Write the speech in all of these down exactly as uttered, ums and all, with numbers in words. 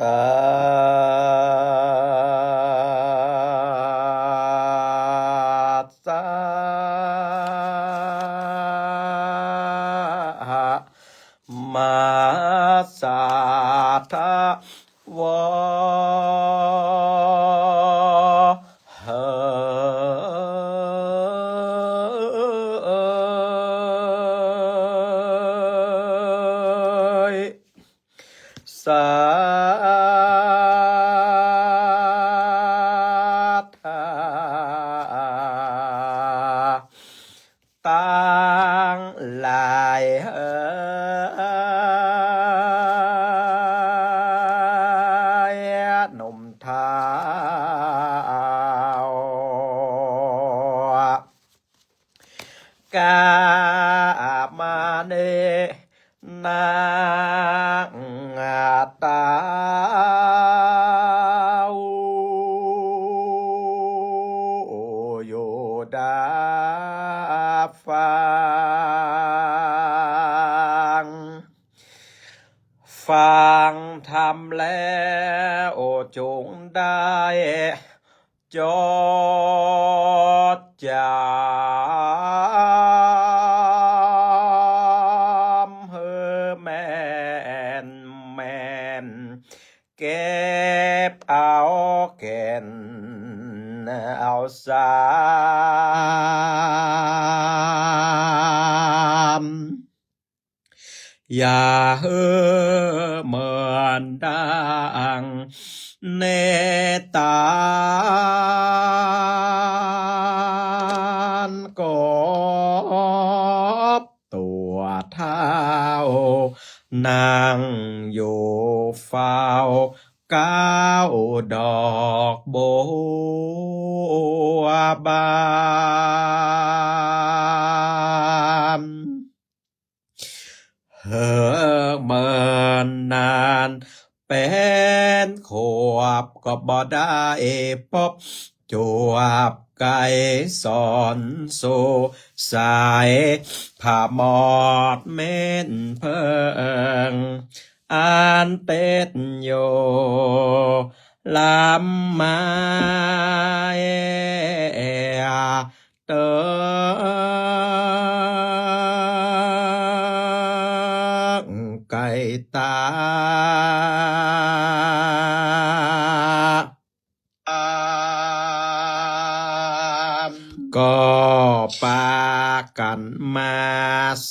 สสะ มะ สะ ทะ วะ เหย สะ ทา ตังหลายเหย หนุ่มเฒ่า กามาเน นางเต้า อยู่ดาฟัง ฟังธรรมแล้วจงได้ จดจ๋ำหื้อแม่นแม่น เก็บเอาแก่นเอาสาม อย่าหื้อเหมือนดังเนตาล กบตั๋วเฒ่า นั่งอยู่เฝ้า เก๊าดอกบัวบาน เหิงเมินนานแป๋นขวบ ก็บ่ได้ปบจวบไกลสอนสู่ สายผะหมอดเม็ดเผิง อันเต็ดอยู่ล้ำมา เติงไก่ตา ก็ปากั๋นมา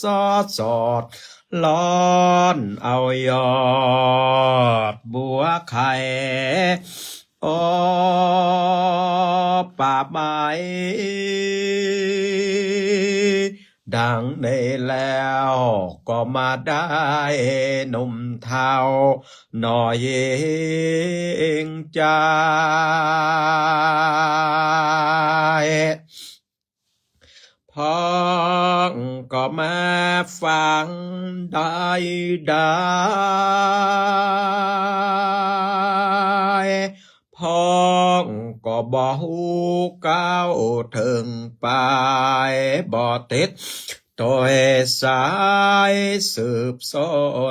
สอดสอด ร้อนเอายอดบัวไข่ โอ้ ป่าไม้ ดังนี้แล้วก็มาได้หนุ่มเฒ่า หน่อยหญิงชาย พ่องก็มาฟังได้ได้ พ่องก็บ่ฮู้ก้าวเถิงปาย บ่ติดโตยสายสืบส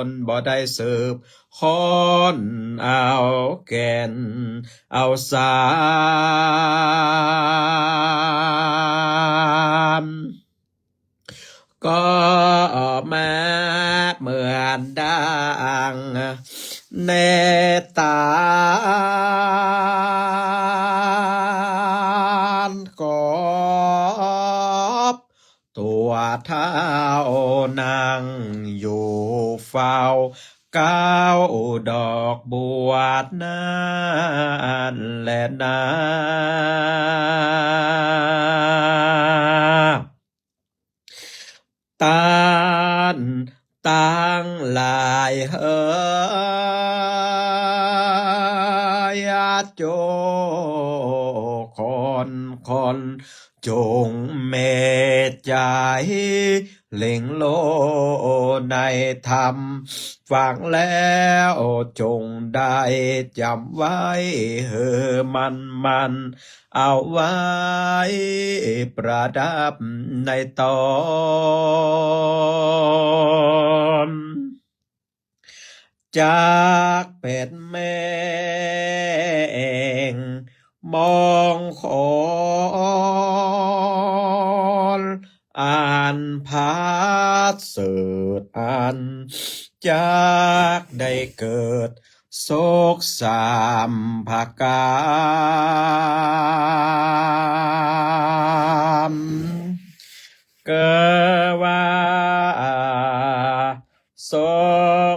น บ่ได้สืบ ค้นเอาแก่นเอาสาม ก็มาเหมือนดังเนตาล กบตั๋วเฒ่านั่งอยู่เฝ้า เก๊าดอกบัวนั้นแลนา ต้านตังหลายเหย จุคนคน จงเมตใจ๋ เล็งโลในธรรม ฟังแล้วจงได้จ๋ำไว้หื้อมั่นมั่น เอาไว้ประดับในต๋น จักเป๋นแม่แห่งมงคล อันประเสริฐ อันจักได้เกิดสุขสามประก๋าน ก็ว่า สุ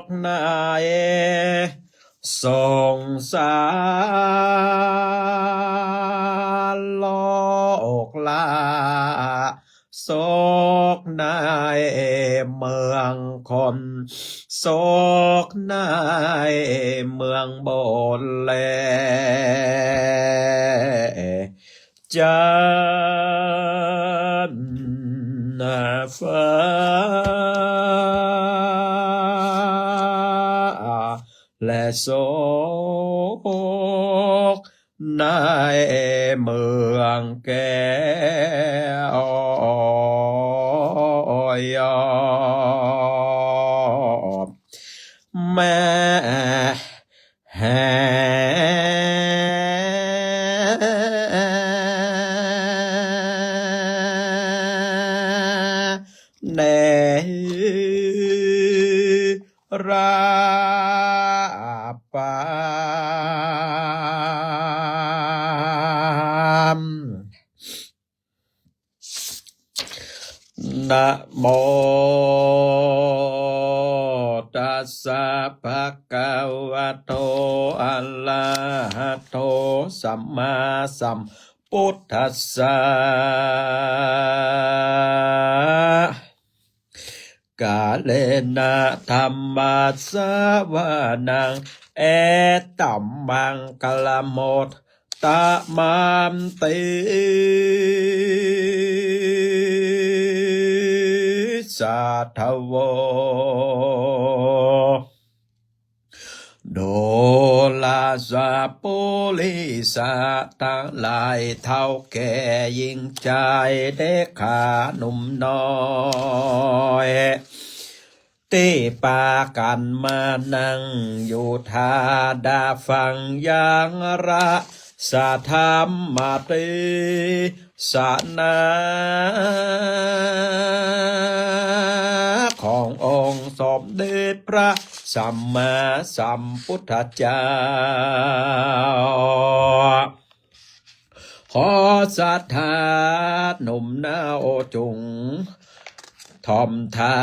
ขในสงสารโลกลา สุขในเมืองคน สุขในเมืองบนแล จันทร์ฟ้า และสุขในเมืองแก้ว แม่ แห่ เนรปาม นะโมตัสสะ ภะคะวะโต อะระหะโต สัมมาสัมพุทธัสสะ กาเลนะ ธัมมัสสะ วานัง เอตัมมังคะละมุต ตะมันติ สาธโว ดูราสะปุริสะ ตังหลาย เฒ่าแก่หญิงจาย เด็กขาหนุ่มน้อย ตี้ปากั๋นมานั่งอยู่ท่าดาฟัง ยังพระสัทธรรมเตสนา ขององค์สมเด็จพระสัมมาสัมพุทธเจ้า ขอศรัทธาหนุ่มเนาจุ่ง ถ่อมท่า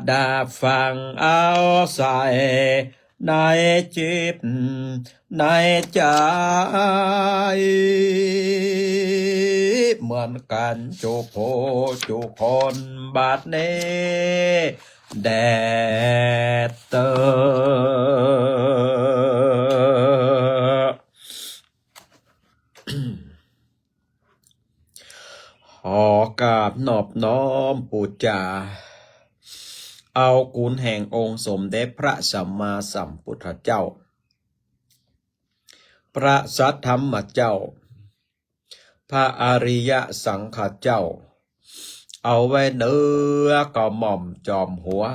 ดาฟัง เอาใส่ในจิตในใจ๋ เหมือนกั๋นจุผู้จุคน บัดนี้แด่เต๊อะ ขอกราบนอบน้อมปู๋จา เอาคุณแห่งองค์สมเด็จพระสัมมาสัมพุทธเจ้า พระสัทธรรมเจ้า พระอริยสังฆเจ้า เอาไว้เหนือกระหม่อมจอมหัว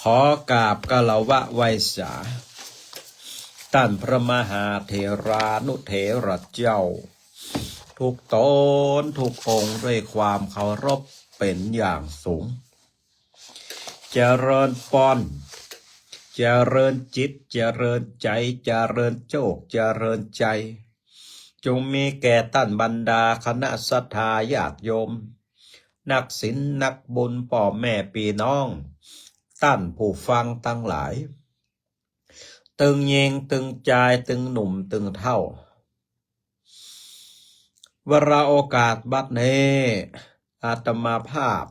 ขอกราบคารวะไหว้สา ต้านพระมหาเถรานุเถระเจ้า ทุกต๋นทุกองค์ ด้วยความเคารพเป๋นอย่างสูง เจริญปอน เจริญจิต เจริญใจ๋ เจริญโจค เจริญชัย จงมีแก่ต้านบรรดาคณะศรัทธาญาติโยม นักศีลนักบุญ ป้อแม่ปี้น้อง ต้านผู้ฟังตังหลาย ตึงญิงตึงจาย ตึงหนุ่มตึงเฒ่า วาระโอกาสบัดนี้ อาตมาภาพ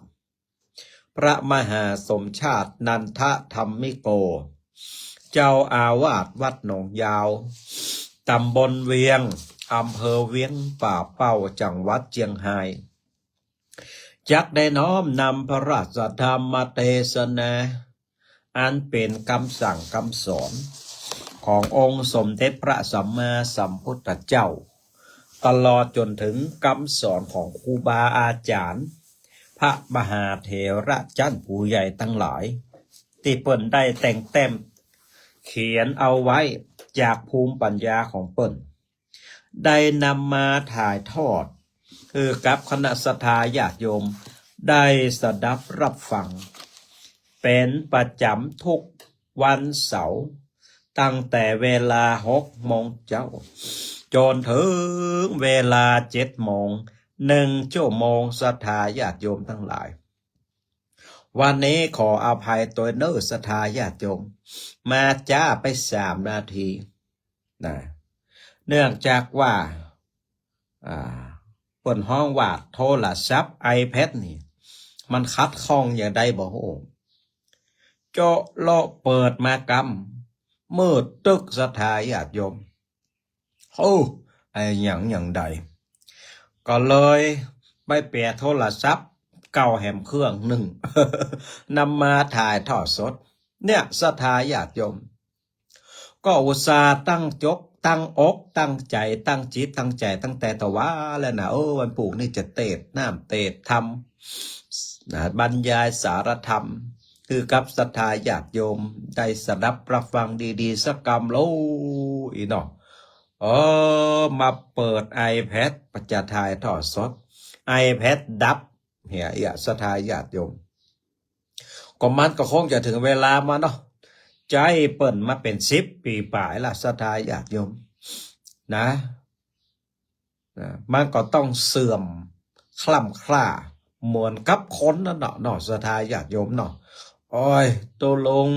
พระมหาสมชาติ นันทธรรมิโก เจ้าอาวาสวัดหนองยาว ตำบลเวียง อำเภอเวียงป่าเป้า จังหวัดเจียงฮาย จักได้น้อมนำพระราชธรรมเตสนา อันเป๋นกำสั่งกำสอนขององค์สมเด็จพระสัมมาสัมพุทธเจ้า ตลอดจ๋นเถิงกำสอนของครูบาอาจ๋ารย์ พระมหาเถระจั้นผู้ใหญ่ตังหลาย ตี้เปิ้นได้แต่งแต้มเขียนเอาไว้จากภูมิปัญญาของเปิ้น ได้นำมาถ่ายทอดหื้อกับคณะศรัทธาญาติโยมได้สดับรับฟัง เป๋นประจ๋ำทุกวันเสาร์ ตั้งแต่เวลาหกโมงเจ๊า จ๋นเถิงเวลาเจ็ดโมง หนึ่งชั่วโมง ศรัทธาญาติโยมตังหลาย วันนี้ขออภัยตวยเน้อศรัทธาญาติโยม มาจ๊าไปสามนาทีนะ เนื่องจากว่า อ่า เปิ้นฮ้องว่าโทรศัพท์ ไอแพด นี่ มันขัดข้องอย่างใดบ่ฮู้ เจาะเลาะเปิดมากำ มืดตึ๊กศรัทธาญาติโยม โอ้ อะหยังอย่างใด ก็เลยไปแป๋โทรศัพท์เก่าแหมเครื่องนึ่ง นำมาถ่ายทอดสด เนี่ย ศรัทธาญาติโยม ก็อุตส่าห์ตั้งจก ตั้งอก ตั้งใจ๋ ตั้งจิต ตั้งใจ๋ ตั้งแต่ตะวาแล้วนะ เออ วันพูกนี้จะเตสน์น้ำเตสน์ธรรม นะ บรรยายสารธรรม หื้อกับศรัทธาญาติโยมได้สดับรับฟังดีๆ สักกำโลอีเนาะ เออ มาเปิดไอแพด จะถ่ายทอดสด ไอแพดดับ เหีย เหีย ศรัทธาญาติโยม ก็มันก็คงจะเถิงเวลามาเนาะ ใจ๊เปิ้นมาเป๋นสิบปี๋ป๋ายละ ศรัทธาญาติโยม นะ นะ มันก็ต้องเสื่อมคล่ำคร่าเหมือนกับคนนั่นเนาะ เนาะ ศรัทธาญาติโยมเนาะ โอ้ย ตุ๊ลุง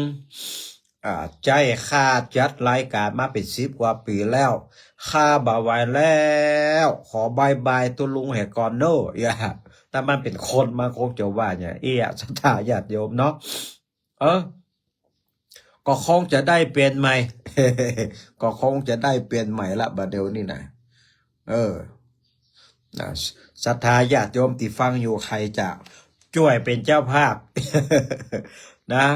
อ่า ใจ๊ข้าจัดรายก๋านมาเป๋นสิบกว่าปี๋แล้ว ข้าบ่ไหวแล้ว ขอบายบายตุ๊ลุงเหียก่อนเน้อ เหีย ถ้ามันเป๋นคนมันคงจะว่าอย่างเอี้ย ศรัทธาญาติโยมเนาะ เออ ก็คงจะได้เปลี่ยนใหม่ ก็คงจะได้เปลี่ยนใหม่ละบัดเดี๋ยวนี้นะ เออ นะ ศรัทธาญาติโยมตี้ฟังอยู่ ใผจะจ้วยเป๋นเจ้าภาพ นะ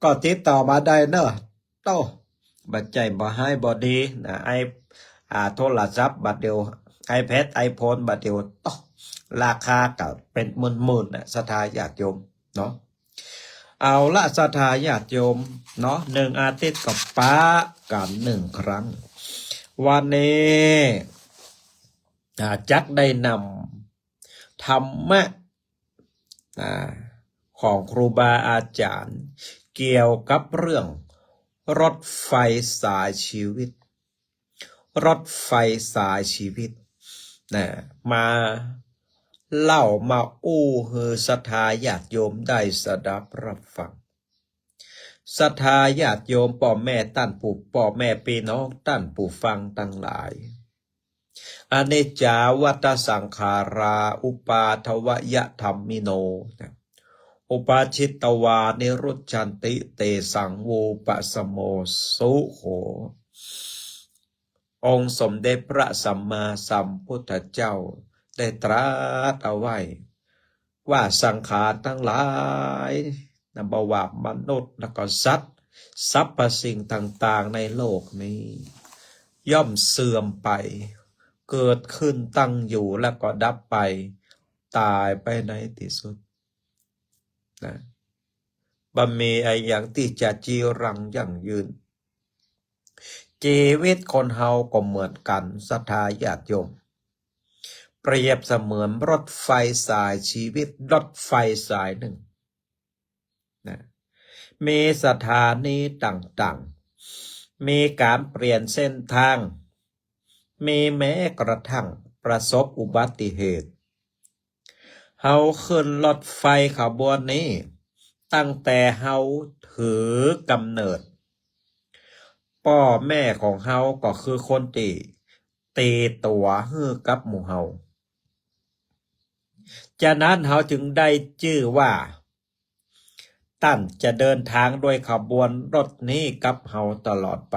ก็ติดต่อมาได้เนาะ โต้ บ่ใจ้บ่ฮ้ายบ่ดีนะ ไอ อ่า โทรศัพท์บัดเดียว ไอแพด ไอโฟน บัดเดียว โต้ ราคาก็เป๋นหมื่นๆ นะ ศรัทธาญาติโยมเนาะ เอาละ ศรัทธาญาติโยมเนาะ หนึ่งอาทิตย์ก็ปะกั๋นหนึ่งครั้ง วันนี้ อ่า จักได้นำธรรมะ อ่า ของครูบาอาจ๋ารย์ เกี่ยวกับเรื่องรถไฟสายชีวิต รถไฟสายชีวิต นะ มาเล่ามาอู้หื้อศรัทธาญาติโยมได้สดับรับฟัง ศรัทธาญาติโยม ป้อแม่ต้านผู้ ป้อแม่ปี้น้องต้านผู้ฟังตังหลาย อนิจจาวัฏฏะสังขารา อุปาทวยะธัมมิโน นะ อุปาทิตวานิรุจจันติ เตสัง โว ปัสสโม สุโข องค์สมเด็จพระสัมมาสัมพุทธเจ้าได้ตรัสเอาไว้ว่า สังขารตังหลาย นะ บ่ว่ามนุษย์และก็สัตว์ สรรพสิ่งต่างๆ ในโลกนี้ ย่อมเสื่อมไป เกิดขึ้นตั้งอยู่แล้วก็ดับไป ต๋ายไปในตี้สุด นะ บ่มีอะหยังตี้จะจีรังยั่งยืน จีวิตคนเฮาก็เหมือนกั๋น ศรัทธาญาติโยม เปรียบเสมือนรถไฟสายชีวิต รถไฟสายนึ่ง นะ มีสถานีต่างๆ มีก๋านเปลี่ยนเส้นตาง มีแม้กระทั่งประสบอุบัติเหตุ เฮาขึ้นรถไฟขบวนนี้ ตั้งแต่เฮาถือกำเนิด ป้อแม่ของเฮาก็คือคนตี้ตีตั๋วหื้อกับหมู่เฮา ฉะนั้นเฮาจึงได้จื้อว่า ต้านจะเดินตางด้วยขบวนรถนี้กับเฮาตลอดไป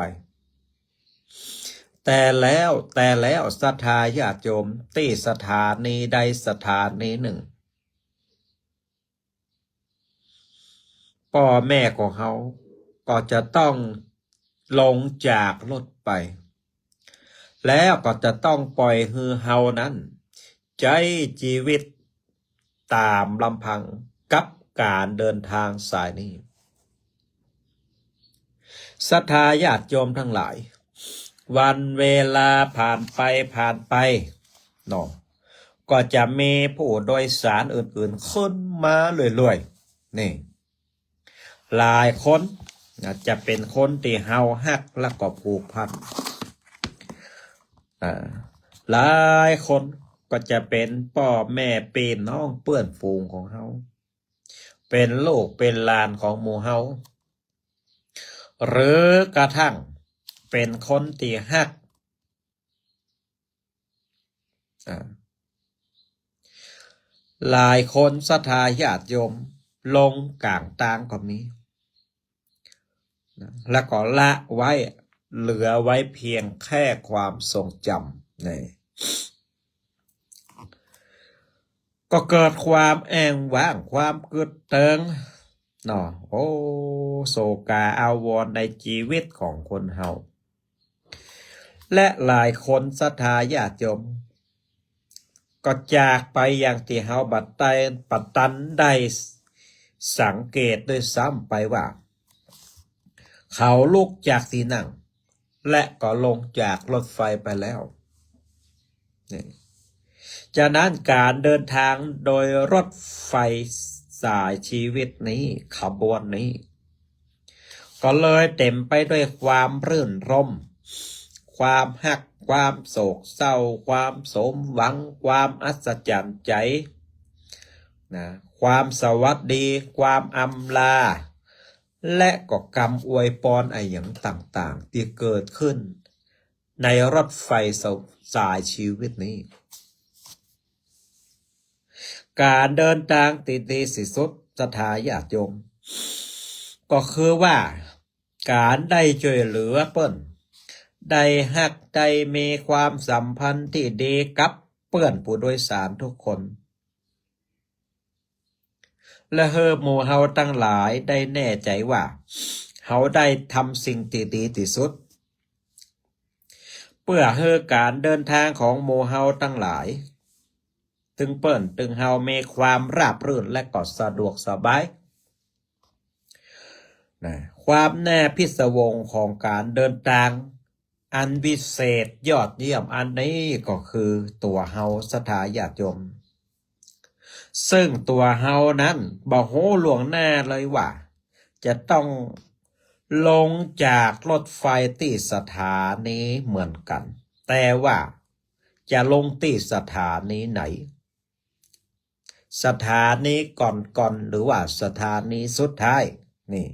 แต่แล้ว แต่แล้ว ศรัทธาญาติโยม ตี้สถานีใดสถานีนึ่ง ป้อแม่ของเฮาก็จะต้องลงจากรถไป แล้วก็จะต้องปล่อยหื้อเฮานั้นใจ๊จีวิตต๋ามลำพังกับก๋านเดินตางสายนี้ ศรัทธาญาติโยมตังหลาย วันเวลาผ่านไปผ่านไปเนาะ ก็จะมีผู้โดยสารอื่นๆ ขึ้นมาเรื่อยๆ นี่ หลายคนนะ จะเป๋นคนตี้เฮาฮักและก็ผูกพัน อ่า หลายคนก็จะเป๋นป้อแม่ปี้น้องเปื้อนฝูงของเฮา เป๋นลูกเป๋นหลานของหมู่เฮา หรือกระทั่งเป๋นคนตี้ฮัก อ่า หลายคนศรัทธาญาติโยมลงก๋างตางก็มีนะ แล้วก็ละไว้ เหลือไว้เพียงแค่ความทรงจ๋ำ นี่ ก็เกิดความแอ้งว้าง ความกึ๊ดเติงเนาะ โอ้ โศกาอาวรณ์ในจีวิตของคนเฮา และหลายคนศรัทธาญาติโยม ก็จากไปอย่างตี้เฮาบ่ได้ บ่ตันได้สังเกตด้วยซ้ำไปว่า เขาลุกจากตี้นั่ง และก็ลงจากรถไฟไปแล้ว นี่ ฉะนั้นก๋านเดินตางโดยรถไฟสายจีวิตนี้ ขบวนนี้ ก็เลยเต๋มไปด้วยความรื่นรมย์ ความฮัก ความโศกเศร้า ความสมหวัง ความอัศจรรย์ใจ๋นะ ความสวัสดี ความอำลา และก็กำอวยปอนอะหยังต่างๆ ตี้เกิดขึ้นในรถไฟสายจีวิตนี้ ก๋านเดินตางตี้ดีตี้สุด ศรัทธาญาติโยม ก็คือว่า ก๋านได้จ้วยเหลือเปิ้น ได้ฮัก ได้มีความสัมพันธ์ตี้ดีกับเปื้อนผู้โดยสารกู้คน และหื้อหมู่เฮาตังหลายได้แน่ใจ๋ว่า เฮาได้ทำสิ่งตี้ดีตี้สุด เปื้อหื้อก๋านเดินตางของหมู่เฮาตังหลาย ตึงเปิ้นตึงเฮามีความราบรื่นและก็สะดวกสบายนะ ความน่าพิศวงของก๋านเดินตางอันวิเศษยอดเยี่ยมอันนี้ก็คือตั๋วเฮาศรัทธาญาติโยม ซึ่งตั๋วเฮานั้นบ่ฮู้ล่วงหน้าเลยว่า จะต้องลงจากรถไฟตี้สถานีเหมือนกั๋น แต่ว่าจะลงตี้สถานีไหน สถานีก่อนๆ หรือว่าสถานีสุดท้าย นี่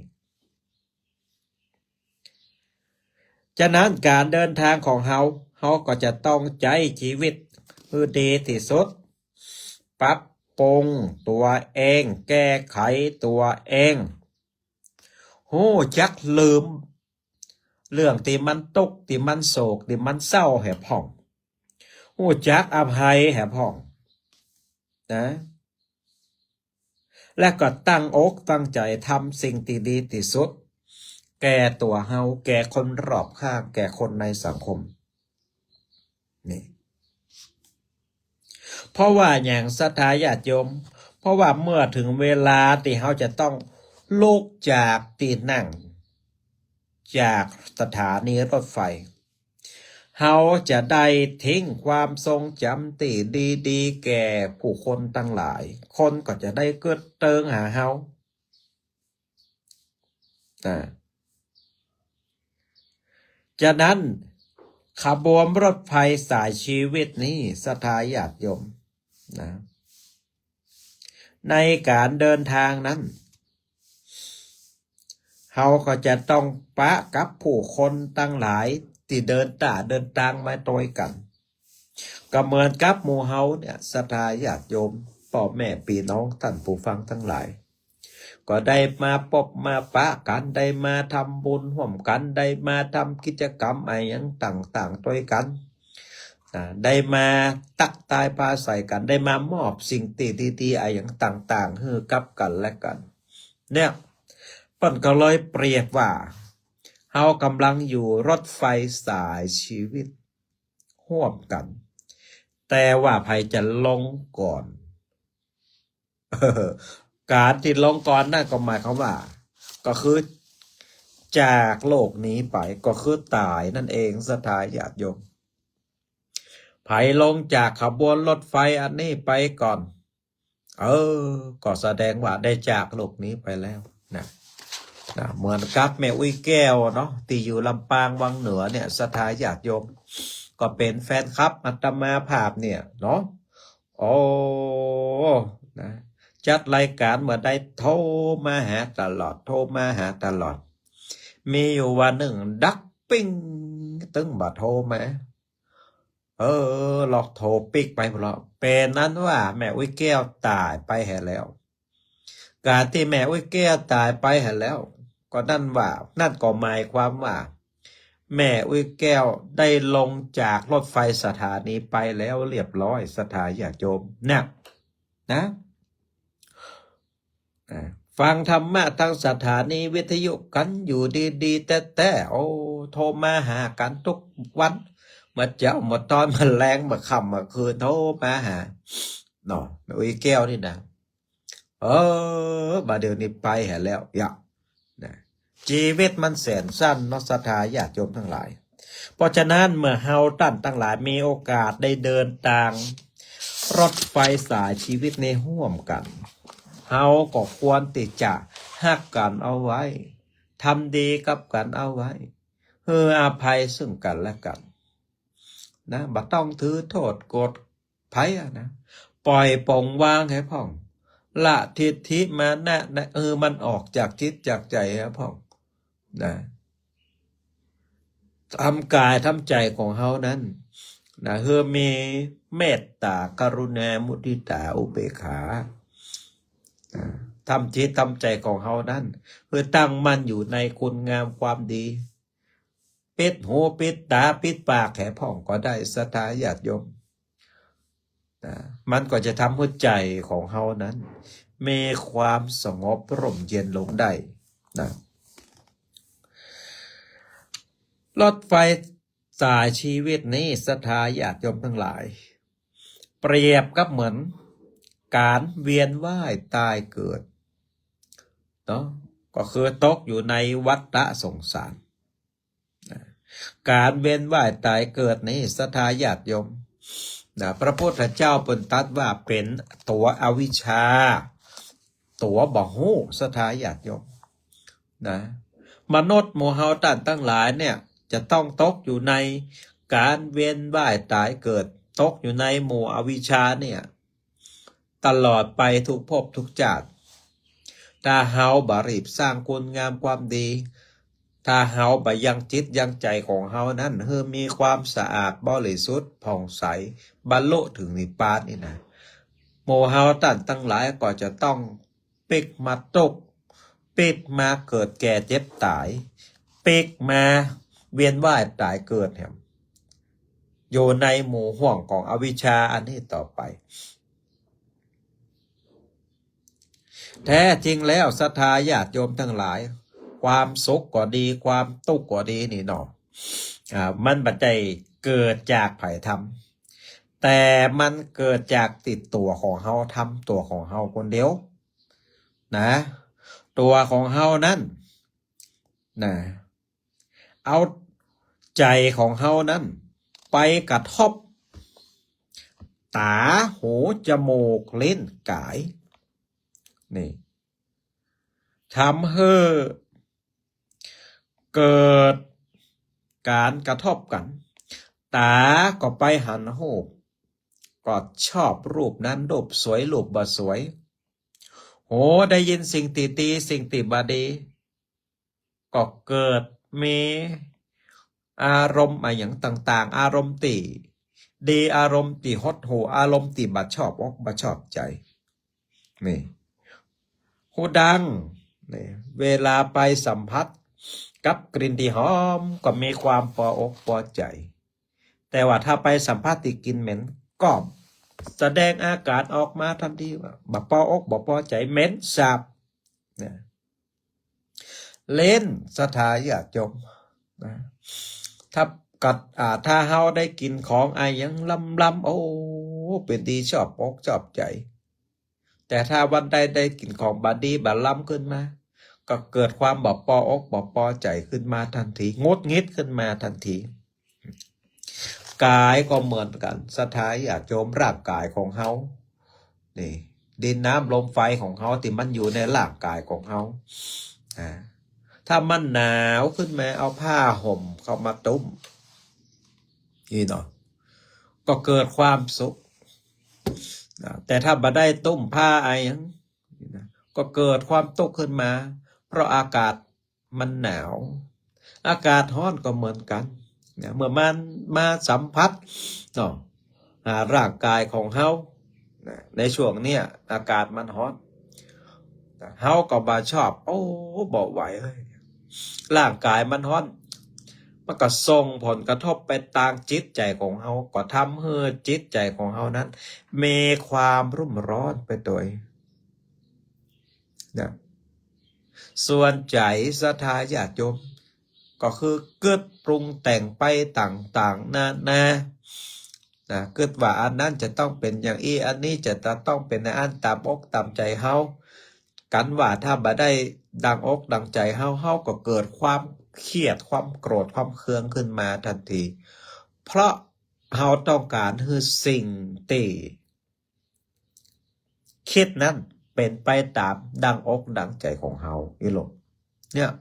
ฉะนั้นก๋านเดินตางของเฮา เฮาก็จะต้องใจ๊จีวิตหื้อดีตี้สุด ปรับปรุงตั๋วเอง แก้ไขตั๋วเอง ฮู้จักลืมเรื่องตี้มันตุ๊กข์ ตี้มันโศก ตี้มันเศร้าแหมพ่อง ฮู้จักอภัยแหมพ่องนะ และก็ตั้งอกตั้งใจ๋ทำสิ่งตี้ดีตี้สุด แก่ตั๋วเฮา แก่คนรอบข้าง แก่คนในสังคม นี่ เพราะว่าหยังศรัทธาญาติโยม เพราะว่าเมื่อเถิงเวลาตี้เฮาจะต้องลุกจากตี้นั่ง จากสถานีรถไฟ เฮาจะได้ทิ้งความทรงจ๋ำตี้ดีๆ แก่ผู้คนตังหลาย คนก็จะได้กึ๊ดเติงหาเฮา อ่า ฉะนั้นขบวนรถไฟสายจีวิตนี้ ศรัทธาญาติโยมนะ ในก๋านเดินตางนั้น เฮาก็จะต้องปะกับผู้คนตังหลายตี้เดินตาง เดินตางมาตวยกั๋น ก็เหมือนกับหมู่เฮาเนี่ย ศรัทธาญาติโยม ป้อแม่ปี้น้อง ต้านผู้ฟังตังหลาย ก็ได้มาปบมาปะกั๋น ได้มาทำบุญฮ่วมกั๋น ได้มาทำกิจกรรมอะหยังต่างๆ ตวยกั๋น อ่า ได้มาตั๊กตายปาใส่กั๋น ได้มามอบสิ่งตี้ดีๆ อะหยังต่างๆ หื้อกับกั๋นและกั๋น เนี่ย เปิ้นก็เลยเปรียบว่า เฮาก่ำลังอยู่รถไฟสายจีวิตฮ่วมกั๋น แต่ว่าใผจะลงก่อน ก๋านตี้ลงก่อนนั้นก็หมายความว่า ก็คือ จากโลกนี้ไป ก็คือต๋ายนั่นเอง ศรัทธาญาติโยม ใผลงจากขบวนรถไฟอันนี้ไปก่อน เออ ก็แสดงว่าได้จากโลกนี้ไปแล้วนะ นะ เหมือนกับแม่อุ๊ยแก้วเนาะ ตี้อยู่ลำปางวังเหนือเนี่ย ศรัทธาญาติโยม ก็เป๋นแฟนคลับอาตมาภาพเนี่ยเนาะ โอ้ นะ จัดรายก๋านเมื่อใดโทรมาหาตลอด โทรมาหาตลอด มีอยู่วันนึ่งดักปิ้ง ตึงบ่โทรมา เออ ลอกโทรปิ๊กไปพุ้นละ เป๋นอันว่าแม่อุ๊ยแก้วต๋ายไปหั้นแล้ว ก๋านตี้แม่อุ๊ยแก้วต๋ายไปหั้นแล้ว ก็นั่นว่า นั่นก็หมายความว่า แม่อุ๊ยแก้วได้ลงจากรถไฟสถานีไปแล้วเรียบร้อย ศรัทธาญาติโยม เนี่ย นะ อ่า ฟังธรรมะตางสถานีวิทยุกั๋นอยู่ดีๆ แต๊ๆ โอ้ โทรมาหากั๋นกู้วัน บ่าเจ๊าบ่าตอน บ่าแลงบ่าค่ำบ่าคืน โทรมาหา เนาะ แม่อุ๊ยแก้วนี่นะ เออ บ่าเดี่ยวนี้ไปหั้นแล้ว ยะ นะ จีวิตมันแสนสั้นเนาะ ศรัทธาญาติโยมตังหลาย เพราะฉะนั้นเมื่อเฮาต้านตังหลายมีโอกาสได้เดินตางรถไฟสายชีวิตนี้ฮ่วมกั๋น เฮาก็ควรตี้จะฮักกั๋นเอาไว้ ทำดีกับกั๋นเอาไว้ หื้ออภัยซึ่งกั๋นและกั๋น นะ บ่ต้องถือโต้ษโกรธใผอะนะ ป่อยป๋งวางหื้อพ่อง ละทิฏฐิมานะนะ เออ มันออกจากจิตจากใจ๋หื้อพ่อง นะ ทำก๋ายทำใจ๋ของเฮานั้น นะ หื้อมีเมตต๋า กรุณา มุทิต๋า อุเบกขา นะ ทำจิตทำใจ๋ของเฮานั้น หื้อตั้งมั่นอยู่ในคุณงามความดี ปิดหูปิดต๋าปิดปากหื้อพ่องก็ได้ ศรัทธาญาติโยม นะ มันก็จะทำหัวใจ๋ของเฮานั้น มีความสงบร่มเย็นลงได้ นะ รถไฟสายชีวิตนี้ ศรัทธาญาติโยมตังหลาย เปรียบกับเหมือนก๋านเวียนว่ายต๋ายเกิด เนาะ ก็คือตกอยู่ในวัฏสงสาร นะ ก๋านเวียนว่ายต๋ายเกิดนี้ ศรัทธาญาติโยม นะ พระพุทธเจ้าเปิ้นตรัสว่าเป๋นตั๋วอวิชชา ตั๋วบ่ฮู้ ศรัทธาญาติโยม นะ มนุษย์หมู่เฮาต้านตังหลายเนี่ย จะต้องตกอยู่ในก๋านเวียนว่ายต๋ายเกิด ตกอยู่ในหมู่อวิชชาเนี่ย ตลอดไปทุกภพทุกจาติ ถ้าเฮาบ่รีบสร้างคุณงามความดี ถ้าเฮาบ่ยังจิตยังใจ๋ของเฮานั้น หื้อมีความสะอาดบริสุทธิ์ผ่องใส บรรลุเถิงนิพพานนี่นะ หมู่เฮาต้านตังหลายก็จะต้องปิ๊กมาตุ๊ก ปิ๊กมาเกิดแก่เจ็บต๋าย ปิ๊กมาเวียนว่ายต๋ายเกิดแหม อยู่ในหมู่ห่วงของอวิชชาอันนี้ต่อไป แท้จริงแล้วศรัทธาญาติโยมตังหลาย ความสุขก็ดี ความตุ๊กข์ก็ดีนี่เนาะ อ่า มันบ่ใจ้เกิดจากใผทำ แต่มันเกิดจากติดตั๋วของเฮา ทำตั๋วของเฮาคนเดียว นะ ตั๋วของเฮานั้น นะ เอาใจ๋ของเฮานั้นไปกระทบต๋า หู จมูก ลิ้น ก๋าย นี่ ทำหื้อเกิดก๋านกระทบกั๋น ต๋าก็ไปหันฮูป ก็ชอบฮูปนั้น ฮูปสวย ฮูปบ่สวย หูได้ยินสิ่งตี้ดี สิ่งตี้บ่ดี ก็เกิดมีอารมณ์อะหยังต่างๆ อารมณ์ตี้ดี อารมณ์ตี้หดหู่ อารมณ์ตี้บ่ชอบอกบ่ชอบใจ๋ นี่ ฮูดัง นี่ เวลาไปสัมผัสกับกลิ่นตี้หอม ก็มีความปออกปอใจ๋ แต่ว่าถ้าไปสัมผัสตี้กลิ่นเหม็น ก็แสดงอาก๋านออกมาตันทีว่า บ่ปออกบ่ปอใจ๋ เหม็นสาบ นะ เล่น ศรัทธาญาติโยม นะ ถ้ากัด อ่า ถ้าเฮาได้กิ๋นของอะหยังล้ำๆ โอ้ เป๋นตี้ชอบอกชอบใจ๋ แต่ถ้าวันใดได้กิ๋นของบ่ดีบ่ล้ำขึ้นมา ก็เกิดความบ่ปออกบ่ปอใจ๋ขึ้นมาตันที หงุดหงิดขึ้นมาตันที ก๋ายก็เหมือนกั๋น ศรัทธาญาติโยม ร่างก๋ายของเฮา นี่ ดินน้ำลมไฟของเฮาตี้มันอยู่ในร่างก๋ายของเฮา อ่า ถ้ามันหนาวขึ้นมา เอาผ้าห่มเข้ามาตุ้ม นี่เนาะ ก็เกิดความสุข นะ แต่ถ้าบ่ได้ตุ้มผ้าอะหยัง นะ ก็เกิดความตุ๊กข์ขึ้นมา เพราะอากาศมันหนาว อากาศฮ้อนก็เหมือนกั๋น นะ เมื่อมันมาสัมผัสเนาะ อ่า ร่างก๋ายของเฮา นะ ในช่วงเนี้ยอากาศมันฮ้อน นะ เฮาก็บ่ชอบ โอ้ บ่ไหวเฮ้ย ร่างก๋ายมันฮ้อน มันก็ส่งผลกระทบไปตางจิตใจ๋ของเฮา ก็ทำหื้อจิตใจ๋ของเฮานั้นมีความรุ่มร้อนไปตวย นะ ส่วนใจ๋ศรัทธาญาติโยม ก็คือกึ๊ดปรุงแต่งไปต่างๆ นานา นะ กึ๊ดว่าอันนั้นจะต้องเป๋นอย่างอี้ อันนี้จะต้องเป๋นอย่างอั้น ต๋ามอกต๋ามใจ๋เฮา กั๋นว่าถ้าบ่ได้ดังอกดังใจ๋เฮา เฮาก็เกิดความเครียด ความโกรธ ความเคืองขึ้นมาตันที เพราะเฮาต้องก๋านหื้อสิ่งตี้ กึ๊ดนั้นเป๋นไปต๋ามดังอกดังใจ๋ของเฮา อี้โลก เนี่ย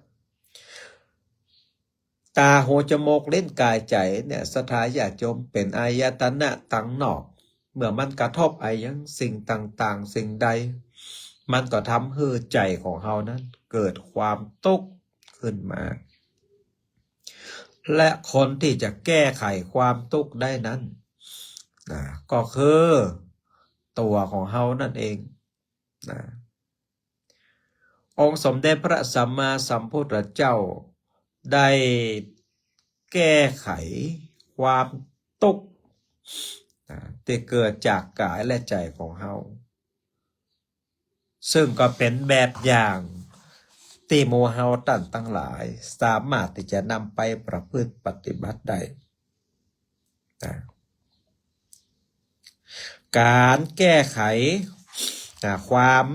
ต๋า หู จมูก ลิ้น ก๋าย ใจ๋ เนี่ย ศรัทธาญาติโยม เป๋นอายตนะตางนอก เมื่อมันกระทบอะหยังสิ่งต่างๆ สิ่งใด มันก็ทำหื้อใจ๋ของเฮานั้นเกิดความตุ๊กข์ขึ้นมา และคนตี้จะแก้ไขความตุ๊กข์ได้นั้น นะ ก็คือตั๋วของเฮานั่นเอง นะ องค์สมเด็จพระสัมมาสัมพุทธเจ้าได้แก้ไขความตุ๊กข์ นะ ตี้เกิดจากก๋ายและใจ๋ของเฮา ซึ่งก็เป๋นแบบอย่างตี้หมู่เฮาต้านตังหลายสามารถตี้จะนำไปประพฤติปฏิบัติได้ นะ ก๋านแก้ไข นะ ความ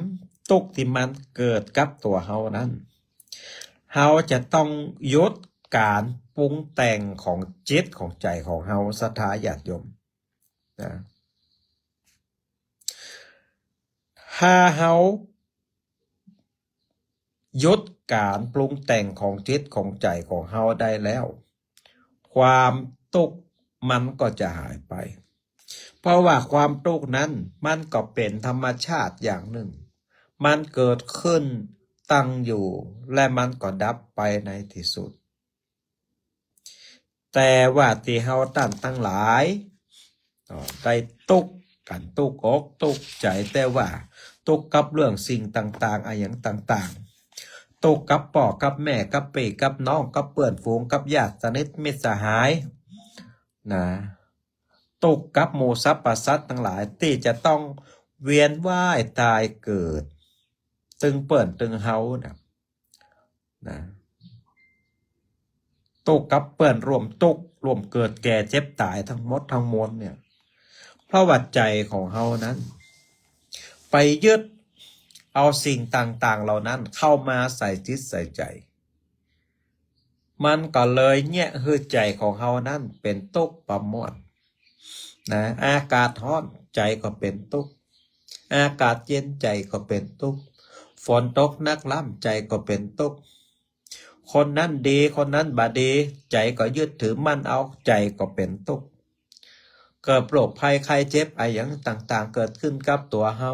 ตุ๊กข์ตี้มันเกิดกับตั๋วเฮานั้น เฮาจะต้องหยุดก๋านปรุงแต่งของจิตของใจ๋ของเฮา ศรัทธาญาติโยม นะ ถ้าเฮาหยุดก๋านปรุงแต่งของจิตของใจ๋ของเฮาได้แล้ว ความตุ๊กข์มันก็จะหายไป เพราะว่าความตุ๊กข์นั้นมันก็เป๋นธรรมชาติอย่างนึ่ง มันเกิดขึ้นตั้งอยู่ และมันก็ดับไปในตี้สุด แต่ว่าตี้เฮาต้านตังหลาย เอ่อ ได้ตุ๊กข์กั๋น ตุ๊กข์อกตุ๊กข์ใจ๋ แต่ว่าตุ๊กข์กับเรื่องสิ่งต่างๆ อะหยังต่างๆ ตุ๊กข์กับป้อกับแม่ กับปี้กับน้อง กับเปื้อนฝูง กับญาติสนิทมิตรสหาย นะ ตุ๊กข์กับหมู่สรรพสัตว์ตังหลายตี้จะต้องเวียนว่ายต๋ายเกิด ตึงเปิ้นตึงเฮานะ นะ ตุ๊กข์กับเปิ้นร่วมตุ๊กข์ร่วมเกิดแก่เจ็บต๋ายตังหมดตังมวลเนี่ย เพราะว่าใจ๋ของเฮานั้น ไปยึดเอาสิ่งต่างๆ เหล่านั้นเข้ามาใส่จิตใส่ใจ๋ มันก็เลยเยียะหื้อใจ๋ของเฮานั้นเป๋นตุ๊กข์ปะม้วน นะ อากาศฮ้อนใจ๋ก็เป๋นตุ๊กข์ อากาศเย็นใจ๋ก็เป๋นตุ๊กข์ ฝนตกหนักล้ำใจ๋ก็เป๋นตุ๊กข์ คนนั้นดี คนนั้นบ่ดี ใจ๋ก็ยึดถือมั่นเอา ใจ๋ก็เป๋นตุ๊กข์ เกิดโรคภัยไข้เจ็บอะหยังต่างๆ เกิดขึ้นกับตั๋วเฮา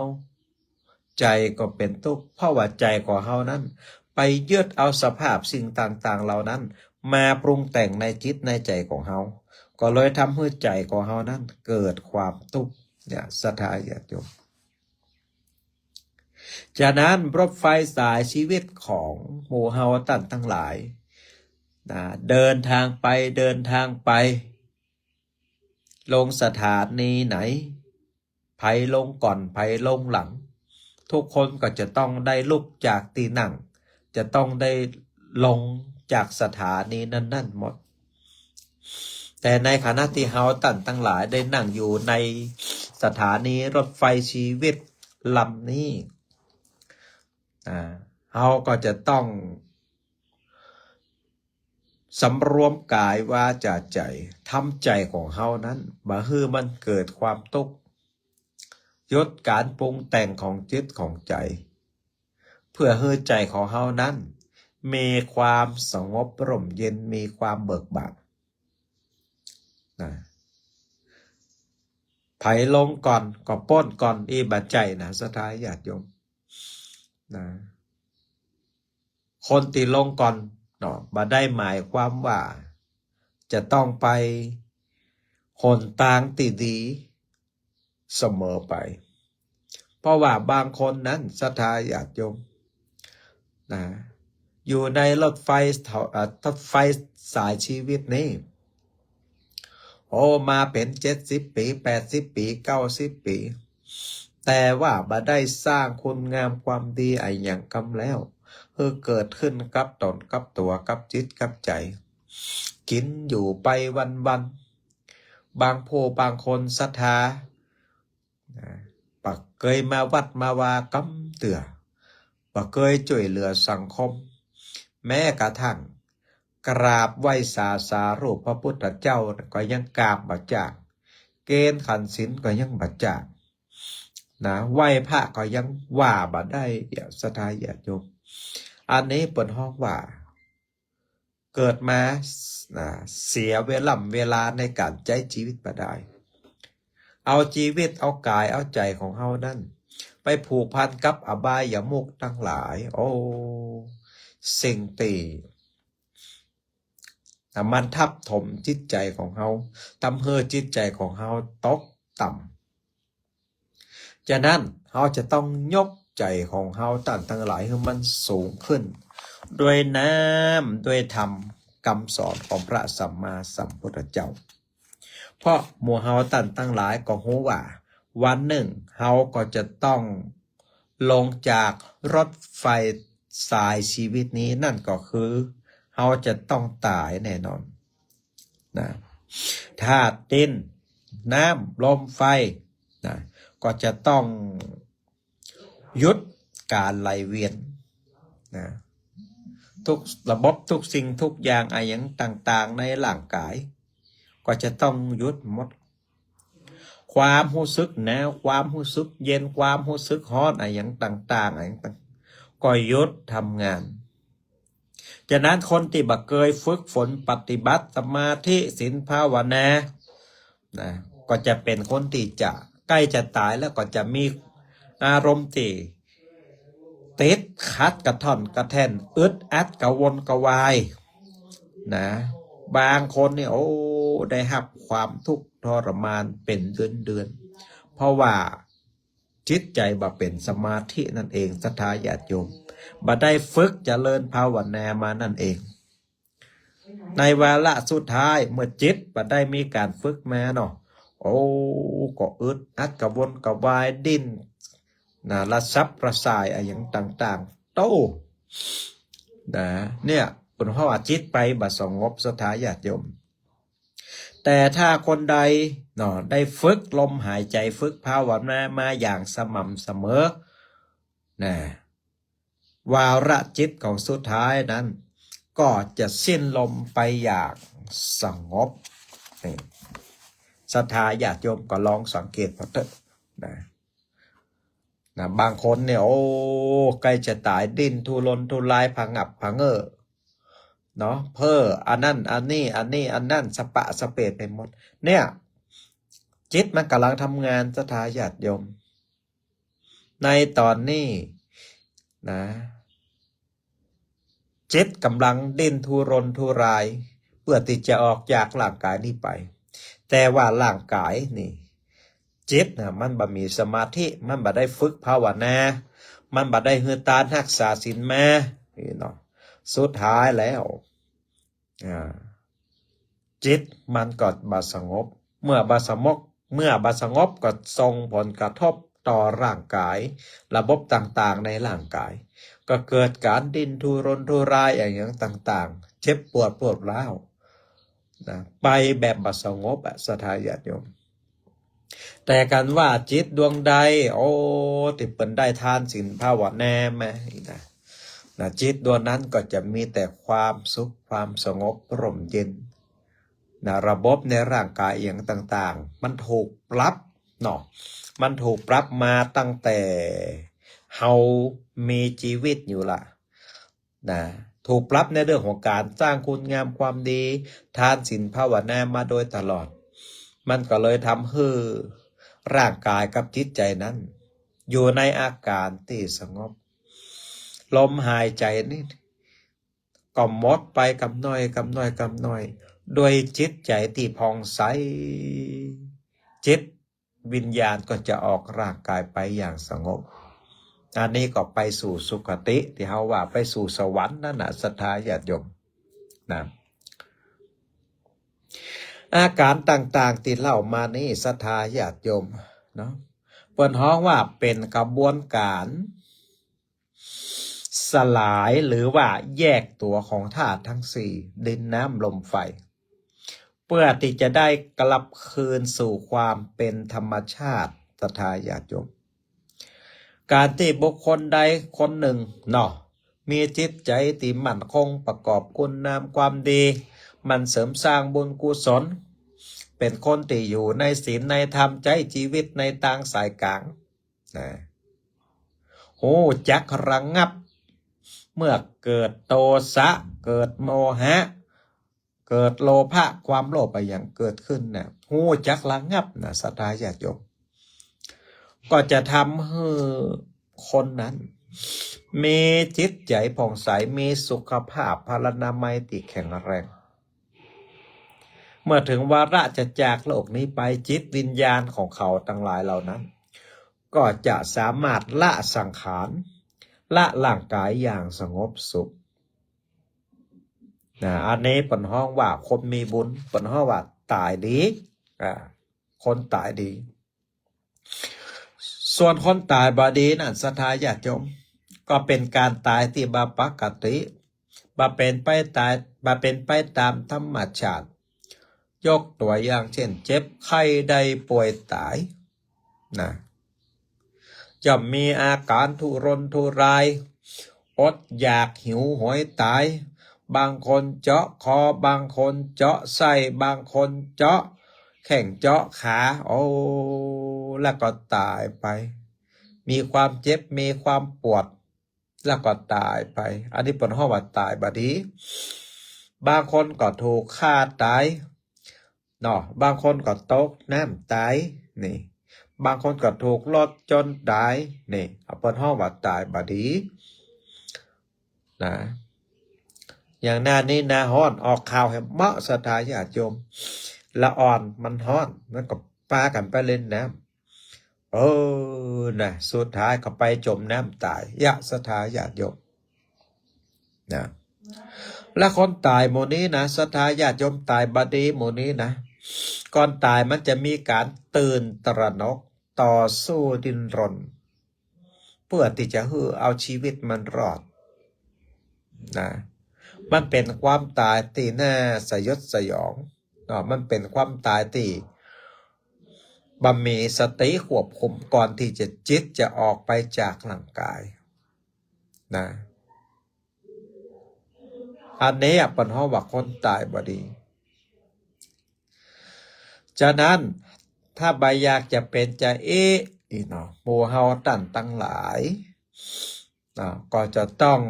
ใจ๋ก็เป๋นตุ๊กข์ เพราะว่าใจ๋ของเฮานั้น ไปยึดเอาสภาพสิ่งต่างๆ เหล่านั้น มาปรุงแต่งในจิตในใจ๋ของเฮา ก็เลยทำหื้อใจ๋ของเฮานั้นเกิดความตุ๊กข์ เนี่ย ศรัทธาญาติโยม ฉะนั้นรถไฟสายชีวิตของหมู่เฮาต้านตังหลาย นะ เดินทางไป เดินทางไป ลงสถานีไหน ใผลงก่อน ใผลงหลัง ทุกคนก็จะต้องได้ลุกจากตี้นั่ง จะต้องได้ลงจากสถานีนั้นๆ หมด แต่ในขณะตี้เฮาต้านตังหลายได้นั่งอยู่ในสถานีรถไฟชีวิตลำนี้ อ่า เฮาก็จะต้องสำรวมก๋ายวาจ๋าใจ๋ ทำใจ๋ของเฮานั้น บ่หื้อมันเกิดความตุ๊กข์ หยุดก๋านปรุงแต่งของจิตของใจ๋ เปื้อหื้อใจ๋ของเฮานั้น มีความสงบร่มเย็น มีความเบิกบาน นะ ใผลงก่อนก็ป๊นก่อน อี้บ่ใจ้นะ ศรัทธาญาติโยม นะ คนตี้ลงก่อนเนาะ บ่ได้หมายความว่าจะต้องไปหนตางตี้ดีเสมอไป เพราะว่าบางคนนั้น ศรัทธาญาติโยม นะ อยู่ในรถไฟเถ่า เอ่อ รถไฟสายชีวิตนี้ โอ้ มาเป๋นเจ็ดสิบปี๋ แปดสิบปี๋ เก้าสิบปี๋ แต่ว่าบ่ได้สร้างคุณงามความดีอะหยังกำแล้ว หื้อเกิดขึ้นกับต๋นกับตั๋ว กับจิตกับใจ๋ กิ๋นอยู่ไปวันๆ บางผู้บางคนศรัทธา นะ บ่เกยมาวัดมาวากำเตื้อ บ่เกยจ้วยเหลือสังคม แม้กระทั่งกราบไหว้สาสารูปพระพุทธเจ้าก็ยังกราบบ่จ้าง เกณฑ์ขันธ์ศีลก็ยังบ่จ้าง นะ ไหว้พระก็ยังว่าบ่ได้ ศรัทธาญาติโยม อันนี้เปิ้นฮ้องว่า เกิดมา นะ เสียเวล่ำเวลาในก๋านใจ๊จีวิตบ่ดาย เอาจีวิต เอาก๋าย เอาใจ๋ของเฮานั้น ไปผูกพันกับอบายมุขตังหลาย โอ้ สิ่งตี้ นะ มันทับถมจิตใจ๋ของเฮา ทำหื้อจิตใจ๋ของเฮาตกต่ำ ฉะนั้น เฮาจะต้องยกใจ๋ของเฮาต้านตังหลายหื้อมันสูงขึ้น ด้วยน้ำ ด้วยธรรม กำสอนของพระสัมมาสัมพุทธเจ้า เพราะหมู่เฮาต้านตังหลายก็ฮู้ว่า วันนึ่งเฮาก็จะต้องลงจากรถไฟสายชีวิตนี้ นั่นก็คือเฮาจะต้องต๋ายแน่นอน นะ ธาตุดิน น้ำ ลม ไฟ นะ ก็จะต้องหยุดก๋านไหลเวียน นะ ทุกระบบ ทุกสิ่งทุกอย่างอะหยังต่างๆ ในร่างก๋าย ก็จะต้องหยุดหมด ความฮู้สึกหนาว ความฮู้สึกเย็น ความฮู้สึกฮ้อนอะหยังต่างๆ อะหยังต่าง ก็หยุดทำงาน ฉะนั้นคนตี้บ่เกยฝึกฝนปฏิบัติสมาธิศีลภาวนา นะ ก็จะเป๋นคนตี้จะใก้จะต๋ายแล้วก็จะมีอารมณ์ตี้ติดขัดกระท่อนกระแท่น อึดอัดกระวนกระวาย นะ บางคนนี่ โอ้ ได้ฮับความทุกข์ทรมานเป๋นเดือนๆ เพราะว่า จิตใจ๋บ่เป๋นสมาธินั่นเอง ศรัทธาญาติโยม บ่ได้ฝึกเจริญภาวนามานั่นเอง ในวาระสุดท้ายเมื่อจิตบ่ได้มีก๋านฝึกมาเนาะ โอ้ ก็อึดอัดกระวนกระวาย ดิ้น นะ ระสับกระส่ายอะหยังต่างๆ โต้ นะ เนี่ย เปิ้นฮ้องว่าจิตไปบ่สงบ ศรัทธาญาติโยม แต่ถ้าคนใดเนาะ ได้ฝึกลมหายใจ๋ ฝึกภาวนามาอย่างสม่ำเสมอ นะ วาระจิตของสุดท้ายนั้น ก็จะสิ้นลมไปอย่างสงบ นี่ ศรัทธาญาติโยมก็ลองสังเกตเบิ่งเต๊อะ นะ นะ บางคนเนี่ย โอ้ ใก้จะต๋าย ดิ้นทุรนทุราย ผะงับผะเง้อ เนาะ เพ้ออันนั้นอันนี้ อันนี้อันนั้น สะปะสะเปะไปหมด เนี่ย จิตมันก่ำลังทำงาน ศรัทธาญาติโยม ในต๋อนนี้นะ จิตก่ำลังดิ้นทุรนทุราย เพื่อตี้จะออกจากร่างก๋ายนี้ไป แต่ว่าร่างก๋ายนี่ จิตน่ะ มันบ่มีสมาธิ มันบ่ได้ฝึกภาวนา มันบ่ได้หื้อตานฮักษาศีลมา นี่เนาะ สุดท้ายแล้ว อ่า จิตมันก็บ่สงบ เมื่อบ่สงบ เมื่อบ่สงบก็ส่งผลกระทบต่อร่างก๋าย ระบบต่างๆ ในร่างก๋าย ก็เกิดก๋านดิ้นทุรนทุรายอะหยังต่างๆ เจ็บปวดปวดร้าวนะ ไปแบบบ่สงบอะ ศรัทธาญาติโยม แต่คันว่าจิตดวงใด โอ้ ตี้เปิ้นได้ตานศีลภาวนามานี่นะ นะ จิตดวงนั้นก็จะมีแต่ความสุข ความสงบร่มเย็น นะ ระบบในร่างกายอะหยังต่างๆ มันถูกปรับเนาะ มันถูกปรับมาตั้งแต่เฮามีจีวิตอยู่ละ นะ ถูกปรับในเรื่องของก๋านสร้างคุณงามความดี ทานศีลภาวนามาโดยตลอด มันก็เลยทำหื้อร่างกายกับจิตใจ๋นั้น อยู่ในอาก๋านตี้สงบ ลมหายใจ๋นี่ก็หมดไปกำน้อย กำน้อย กำน้อย โดยจิตใจ๋ตี้ผ่องใส จิตวิญญาณก็จะออกร่างกายไปอย่างสงบ อันนี้ก็ไปสู่สุคติ ตี้เฮาว่าไปสู่สวรรค์นั่นน่ะ ศรัทธาญาติโยมนะ อาก๋านต่างๆ ตี้เล่ามานี้ ศรัทธาญาติโยมเนาะ เปิ้นฮ้องว่าเป๋นกระบวนก๋านสลายหรือว่าแยกตั๋วของธาตุทั้งสี่ ดิน น้ำ ลม ไฟ เพื่อตี้จะได้กลับคืนสู่ความเป๋นธรรมชาติ ศรัทธาญาติโยม ก๋านตี้บุคคลใดคนนึ่งเนาะ มีจิตใจ๋ตี้มั่นคง ประกอบคุณงามความดี หมั่นเสริมสร้างบุญกุศล เป๋นคนตี้อยู่ในศีลในธรรม ใจ๊จีวิตในตางสายก๋าง นะ ฮู้จักระงับ เมื่อเกิดโทสะ เกิดโมหะ เกิดโลภะ ความโลภอะหยังเกิดขึ้นน่ะ ฮู้จักระงับน่ะ ศรัทธาญาติโยม ก็จะทำหื้อคนนั้นมีจิตใจ๋ผ่องใส มีสุขภาพพลานามัยตี้แข็งแรง เมื่อถึงวาระจะจากโลกนี้ไป จิตวิญญาณของเขาตังหลายเหล่านั้น ก็จะสามารถละสังขาร ละร่างกายอย่างสงบสุข นะ อันนี้เปิ้นฮ้องว่าคนมีบุญ เปิ้นฮ้องว่าต๋ายดี อ่า คนต๋ายดี ส่วนคนต๋ายบ่ดีนั้น ศรัทธาญาติโยม ก็เป๋นก๋านต๋ายตี้บ่ปกติ บ่เป๋นไปต๋าย บ่เป๋นไปต๋ามธรรมชาติ ยกตั๋วอย่างเช่น เจ็บไข้ได้ป่วยต๋าย นะ ย่อมมีอาก๋านทุรนทุราย อดอยากหิวโหยต๋าย บางคนเจาะคอ บางคนเจาะไส้ บางคนเจาะแข้งเจาะขา โอ้ แล้วก็ต๋ายไป มีความเจ็บ มีความปวด แล้วก็ต๋ายไป อันนี้เปิ้นฮ้องว่าต๋ายบ่ดี บางคนก็ถูกฆ่าต๋าย เนาะ บางคนก็ตกน้ำต๋าย นี่ บางคนก็ถูกรถชนต๋าย นี่ เปิ้นฮ้องว่าต๋ายบ่ดี นะ อย่างหน้านี้หน้าฮ้อน ออกข่าวแหมเนาะ ศรัทธาญาติโยม ละอ่อนมันฮ้อน มันก็ปากั๋นไปเล่นน้ำ เออ นะ สุดท้ายก็ไปจ๋มน้ำต๋าย ยะ ศรัทธาญาติโยม นะ และคนต๋ายหมู่นี้นะ ศรัทธาญาติโยม ต๋ายบ่ดีหมู่นี้นะ ก่อนต๋ายมันจะมีก๋านตื่นตระหนก ต่อสู้ดิ้นรน เพื่อตี้จะหื้อเอาจีวิตมันรอด นะ มันเป๋นความต๋ายตี้น่าสยดสยอง เนาะ มันเป๋นความต๋ายตี้บ่มีสติควบคุม ก่อนตี้จะจิตจะออกไปจากร่างกาย นะ อันนี้อะเปิ้นฮ้องว่าคนต๋ายบ่ดี ฉะนั้น ถ้าบ่อยากจะเป๋นจะอี้ นี่เนาะ หมู่เฮาต้านตังหลาย เนาะ ก็จะต้อง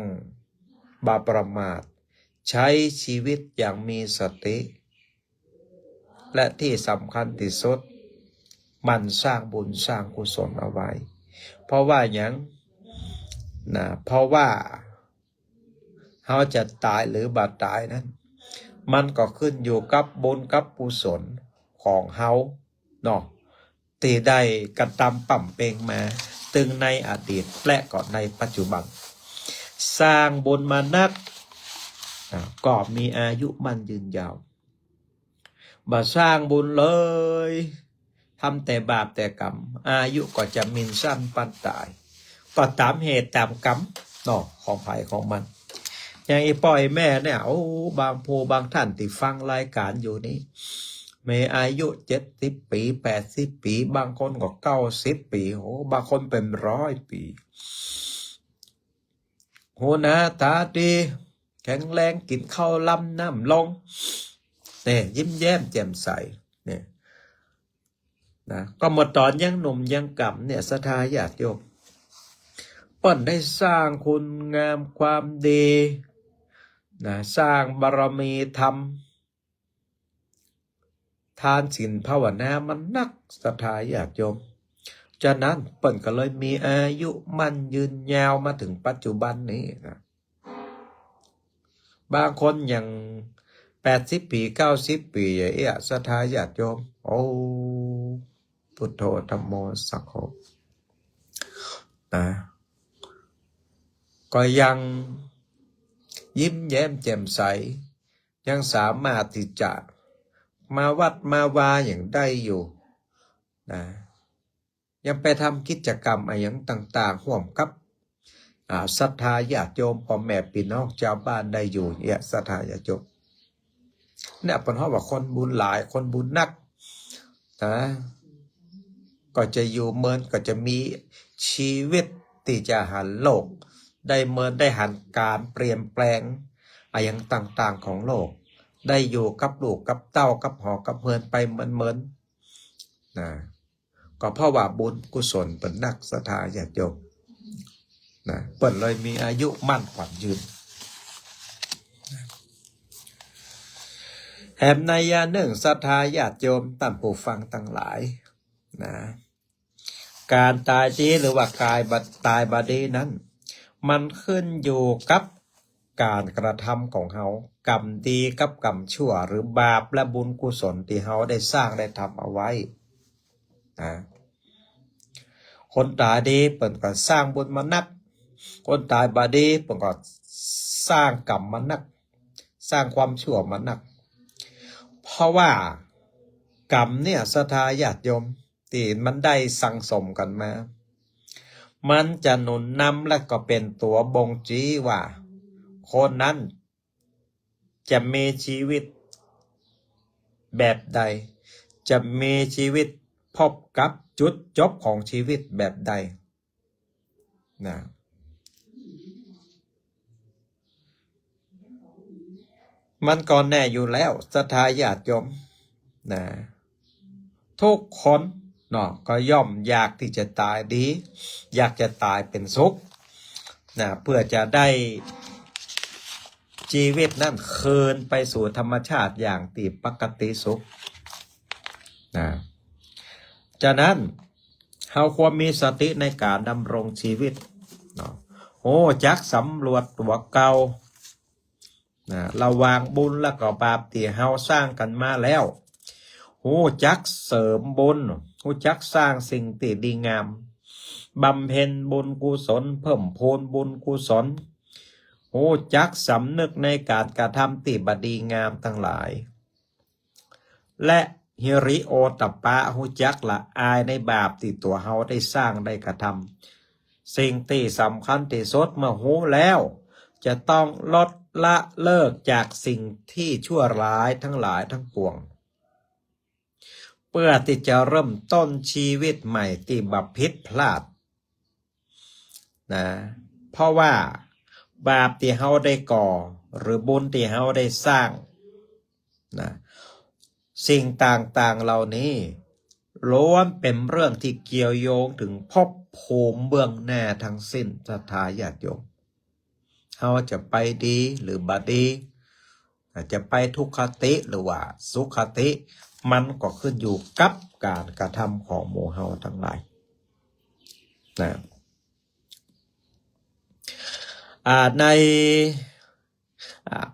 บ่ประมาท ใจ๊จีวิตอย่างมีสติ และตี้สำคัญตี้สุด หมั่นสร้างบุญสร้างกุศลเอาไว้ เพราะว่าหยัง นะ เพราะว่าเฮาจะต๋ายหรือบ่ต๋ายนั้น มันก็ขึ้นอยู่กับบุญกับกุศลของเฮาเนาะ ตี้ได้กระตำบำเพ็ญมา ตึงในอดีตและก็ในปัจจุบัน สร้างบุญมานัก อ่า ก็มีอายุมั่นยืนยาว บ่สร้างบุญเลย ทำแต่บาปแต่กรรม อายุก็จะมีสั้นปานต๋าย ก็ต๋ามเหตุต๋ามกรรมเนาะ ของใผของมัน อย่างอีป้ออีแม่เนี่ย โอ้ บางผู้บางต้านตี้ฟังรายก๋านอยู่นี้ มีอายุเจ็ดสิบปี๋ แปดสิบปี๋ บางคนก็เก้าสิบปี๋ โอ้ บางคนเป๋นร้อยปี๋ หัวหน้าต๋าดี แข็งแรง กิ๋นข้าวลำน้ำลง เนี่ย ยิ้มแย้มแจ่มใส เนี่ย นะ ก็เมื่อต๋อนยังหนุ่มยังก๋ำเนี่ย ศรัทธาญาติโยม เปิ้นได้สร้างคุณงามความดี นะ สร้างบารมีธรรม ทานศีลภาวนามานัก ศรัทธาญาติโยม ฉะนั้นเปิ้นก็เลยมีอายุมั่นยืนยาวมาเถิงปัจจุบันนี้นะ บางคนยังแปดสิบปี๋ เก้าสิบปี๋ อย่างเอี้ย ศรัทธาญาติโยม โอ้ พุทโธ ธัมโม สังโฆ นะ ก็ยังยิ้มแย้มแจ่มใส ยังสามารถตี้จะมาวัดมาวาอย่างได้อยู่นะ ยังไปทำกิจกรรมอะหยังต่างๆ ฮ่วมกับ อ่า ศรัทธาญาติโยม ป้อแม่ปี้น้องจาวบ้านได้อยู่เนี่ย ศรัทธาญาติโยม เนี่ย เปิ้นฮ้องว่าคนบุญหลาย คนบุญนัก นะ ก็จะอยู่เมิน ก็จะมีชีวิตตี้จะหันโลก ได้เมิน ได้หันก๋านเปลี่ยนแปลงอะหยังต่างๆ ของโลก ได้อยู่กับลูกกับเต้า กับหอกับเฮือนไปเมินๆ นะ ก็เพราะว่าบุญกุศลเปิ้นนัก ศรัทธาญาติโยม นะ เปิ้นเลยมีอายุมั่นขวัญยืน แหมนัยยะนึ่ง ศรัทธาญาติโยม ต้านผู้ฟังตังหลาย นะ ก๋านต๋ายดีหรือว่ากายบ่ ต๋ายบ่ดีนั้น มันขึ้นอยู่กับก๋านกระทำของเฮา กรรมดีกับกรรมชั่ว หรือบาปและบุญกุศลตี้เฮาได้สร้างได้ทำเอาไว้ นะ คนต๋ายดีเปิ้นก็สร้างบุญมานัก คนต๋ายบ่ดีเปิ้นก็สร้างกรรมมานัก สร้างความชั่วมานัก เพราะว่ากรรมเนี่ย ศรัทธาญาติโยม ตี้มันได้สั่งสมกั๋นมา มันจะหนุนนำและก็เป๋นตั๋วบ่งชี้ว่า คนนั้นจะมีชีวิตแบบใด จะมีชีวิตพบกับจุดจบของชีวิตแบบใด นะ มันก็แน่อยู่แล้ว ศรัทธาญาติโยม นะ ทุกคนเนาะ ก็ย่อมอยากตี้จะต๋ายดี อยากจะต๋ายเป๋นสุข นะ เปื้อจะได้ชีวิตนั้นคืนไปสู่ธรรมชาติอย่างตี้ปกติสุข นะ ฉะนั้น เฮาควรมีสติในก๋านดำรงชีวิตเนาะ ฮู้จักสำรวจตั๋วเก่า นะ ระหว่างบุญและก็บาปตี้เฮาสร้างกั๋นมาแล้ว ฮู้จักเสริมบุญ ฮู้จักสร้างสิ่งตี้ดีงาม บำเพ็ญบุญกุศล เพิ่มพูนบุญกุศล ฮู้จักสำนึกในก๋านกระทำตี้บ่ดีงามตังหลาย และฮิริโอตตัปปะ ฮู้จักละอายในบาปตี้ตั๋วเฮาได้สร้างได้กระทำ สิ่งตี้สำคัญตี้สุดเมื่อฮู้แล้ว จะต้องลดละเลิกจากสิ่งตี้ชั่วร้ายตังหลายตังปวง เปื้อตี้จะเริ่มต้นชีวิตใหม่ตี้บ่ผิดพลาด นะ เพราะว่าบาปตี้เฮาได้ก่อ หรือบุญตี้เฮาได้สร้าง นะ สิ่งต่างๆ เหล่านี้ ล้วนเป๋นเรื่องตี้เกี่ยวโยงเถิงภพภูมิเบื้องหน้าทั้งสิ้น ศรัทธาญาติโยม เฮาจะไปดีหรือบ่ดี อาจจะไปทุกขติหรือว่าสุขติ มันก็ขึ้นอยู่กับก๋านกระทำของหมู่เฮาตังหลาย นะ อ่า ใน อ่า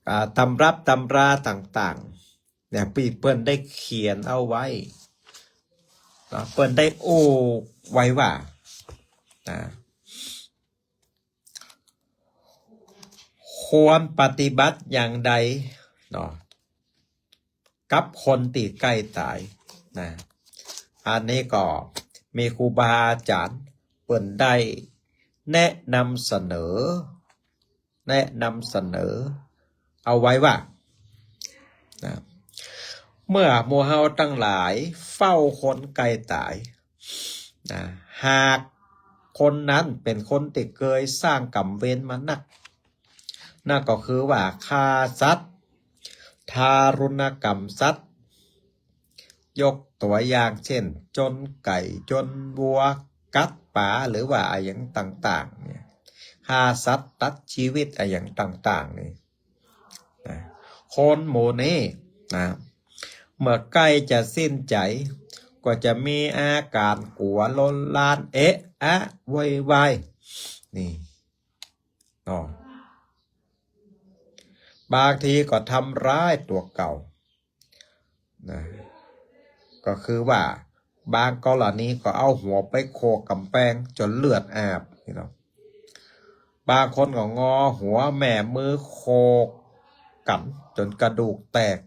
อ่า ตำรับตำราต่างๆ เนี่ย ปี้เปิ้นได้เขียนเอาไว้ นะ เปิ้นได้อู้ไว้ว่า นะ ควรปฏิบัติอย่างใดเนาะ กับคนตี้ใก้ต๋าย นะ อันนี้ก็มีครูบาอาจ๋ารย์เปิ้นได้แนะนำเสนอ แนะนำเสนอเอาไว้ว่า นะ เมื่อหมู่เฮาตังหลายเฝ้าคนใก้ต๋าย นะ หากค คนนั้นเป๋นคนตี้เกยสร้างก๋รรมเวรมานัก นั่นก็คือว่าฆ่าสัตว์ ทารุณกรรมสัตว์ ยกตั๋วอย่างเจ้น จ๋นไก่ จ๋นวัว กัดป๋า หรือว่าอะหยังต่างๆ เนี่ย ฆ่าสัตว์ตัดจีวิตอะหยังต่างๆ นี่ นะ คนหมู่นี้นะ เมื่อใก้จะสิ้นใจ๋ ก็จะมีอาก๋านกั๋วลนลาน เอะอะโวยวาย นี่ เนาะ บางทีก็ทำร้ายตั๋วเก่า นะ ก็คือว่าบางกรณีก็เอาหัวไปโขกก๋ำแปงจ๋นเลือดอาบ นี่เนาะ บางคนก็งอหัวแหม่มือโขกกั๋นจ๋นกระดูกแตก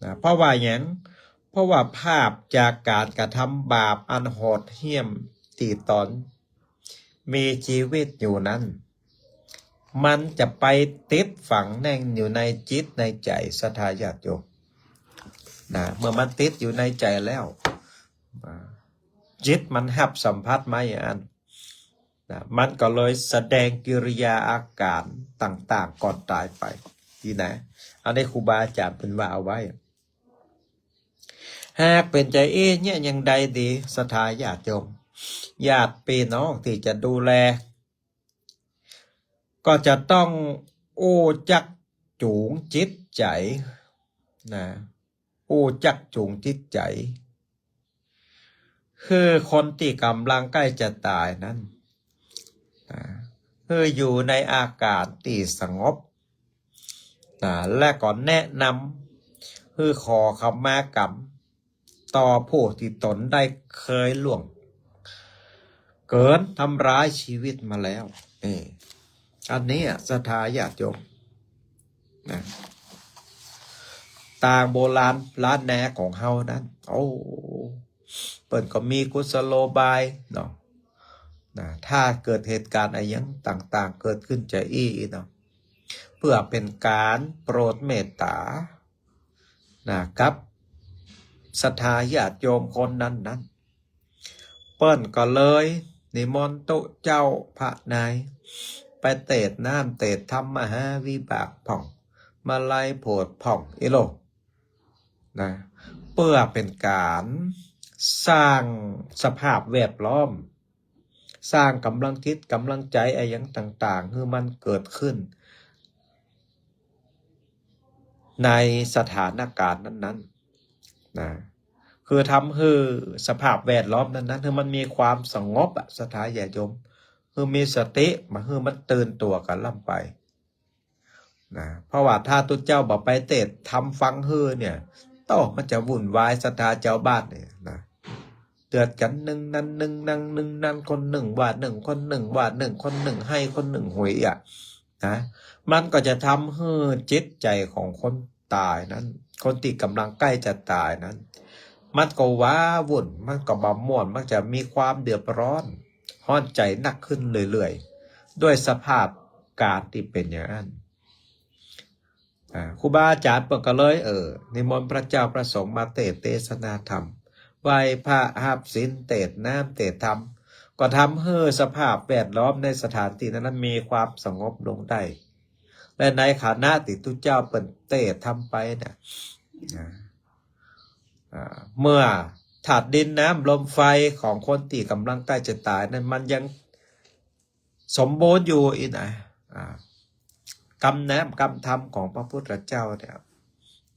นะ เพราะว่าหยัง เพราะว่าภาพจากก๋านกระทำบาปอันโหดเหี้ยมตี้ต๋อนมีจีวิตอยู่นั้น มันจะไปติดฝังแน่นอยู่ในจิตในใจ๋ศรัทธาญาติโยม นะ เมื่อมันติดอยู่ในใจ๋แล้ว นะ จิตมันฮับสัมผัสมาอย่างนั้น นะ มันก็เลยแสดงกิริยาอาก๋านต่างๆ ก่อนต๋ายไป นี่นะ อันนี้ครูบาอาจ๋ารย์เปิ้นว่าเอาไว้ หากเป๋นจาอี้เนี่ยยังใดดี ศรัทธาญาติโยม ญาติปี้น้องตี้จะดูแล ก็จะต้องอู้จักจูงจิตใจ๋ นะ อู้จักจูงจิตใจ๋ หื้อคนตี้ก่ำลังใก้จะต๋ายนั้น นะ หื้ออยู่ในอาก๋านตี้สงบ นะ และก็แนะนำ หื้อขอขมากรรม ต่อผู้ตี้ต๋นได้เคยล่วงเกินทำร้ายจีวิตมาแล้ว นี่ อันนี้อะศรัทธาญาติโยม นะ ตางโบราณล้านนาของเฮานั้น โอ้ เปิ้นก็มีกุศโลบายเนาะ นะ ถ้าเกิดเหตุก๋ารณ์อะหยังต่างๆ เกิดขึ้นจาอี้เนาะ เปื้อเป๋นก๋านโปรดเมตต๋า นะ กับศรัทธาญาติโยมคนนั้นๆ เปิ้นก็เลยนิมนต์ตุ๊เจ้าพระนาย ไปเตศน์น้ำเตศน์ธรรมมหาวิบากพ่อง มาลัยโผดพ่อง อิโล นะ เปื้อเป๋นก๋านสร้างสภาพแวดล้อม สร้างก๋ำลังจิตก๋ำลังใจ๋อะหยังต่างๆ หื้อมันเกิดขึ้น ในสถานก๋ารณ์นั้นๆ นะ คือทำหื้อสภาพแวดล้อมนั้นๆ หื้อมันมีความสงบอะ ศรัทธาญาติโยม หื้อมีสติ บ่หื้อมันตื่นตั๋วกั๋นล้ำไป นะ เพราะว่าถ้าตุ๊เจ้าบ่ไปเตศน์ธรรมฟังหื้อเนี่ย โต้ มันจะวุ่นวายศรัทธาจาวบ้านเนี่ยนะ เดือดกั๋นนึ่งนั้นนึ่งนั้นนึ่งนั้น คนนึ่งว่านึ่ง คนนึ่งว่านึ่ง คนนึ่งไห้ คนนึ่งหวยอะ นะ มันก็จะทำหื้อจิตใจ๋ของคนต๋ายนั้น คนตี้ก๋ำลังใก้จะต๋ายนั้น มันก็ว้าวุ่น มันก็บ่ม่วน มันจะมีความเดือดร้อน ฮ้อนใจ๋นักขึ้นเรื่อยๆ ด้วยสภาพก๋ารณ์ตี้เป๋นอย่างนั้น อ่า ครูบาอาจ๋ารย์เปิ้นก็เลย เออ นิมนต์พระเจ้าพระสงฆ์มาเตศน์เตสนาธรรม ไหว้พระฮับศีล เตศน์น้ำเตศน์ธรรม ก็ทำหื้อสภาพแวดล้อมในสถานตี้นั้นๆ มีความสงบลงได้ และในขณะตี้ตุ๊เจ้าเปิ้นเตศน์ธรรมไปเนี่ย อ่า อ่า เมื่อธาตุดินน้ำลมไฟของคนตี้ก๋ำลังใก้จะต๋ายนั้น มันยังสมบูรณ์อยู่อี้นะ อ่า กำน้ำกำธรรมของพระพุทธเจ้าเนี่ย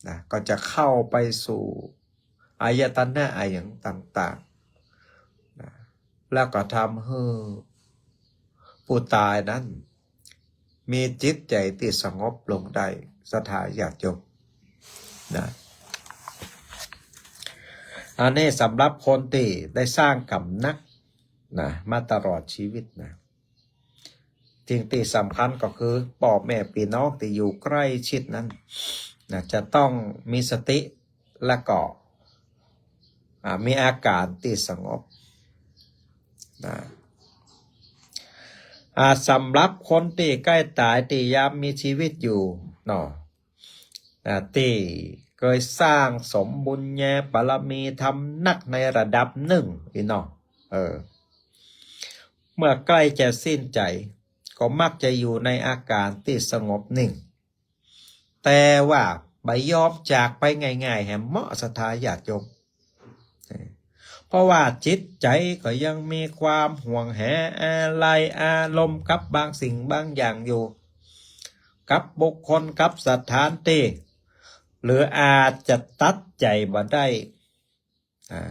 นะ ก็จะเข้าไปสู่อายตนะอะหยังต่างๆ นะ แล้วก็ทำหื้อผู้ต๋ายนั้น มีจิตใจ๋ตี้สงบลงได้ ศรัทธาญาติโยม นะ อันนี้สำหรับคนตี้ได้สร้างกรรมหนัก นะ มาตลอดจีวิตนะ สิ่งตี้สำคัญก็คือป้อแม่ปี้น้องตี้อยู่ใก้ชิดนั้น นะ จะต้องมีสติ และก็ อ่า มีอาก๋ารณ์ตี้สงบ นะ อ่า สำหรับคนตี้ใก้ต๋าย ตี้ยามมีจีวิตอยู่เนาะ อ่า ตี้เกยสร้างสมบุญญาบารมีธรรมหนักในระดับนึ่งอี้เนาะ เออ เมื่อใก้จะสิ้นใจ๋ ก็มักจะอยู่ในอาก๋านตี้สงบนิ่ง แต่ว่าบ่ยอมจากไปง่ายๆ แหมเนาะ ศรัทธาญาติโยม เพราะว่าจิตใจ๋ก็ยังมีความห่วงแหนอาลัยอารมณ์กับบางสิ่งบางอย่างอยู่ กับบุคคล กับสถานตี้ หรืออาจจะตัดใจ๋บ่ได้ อ่า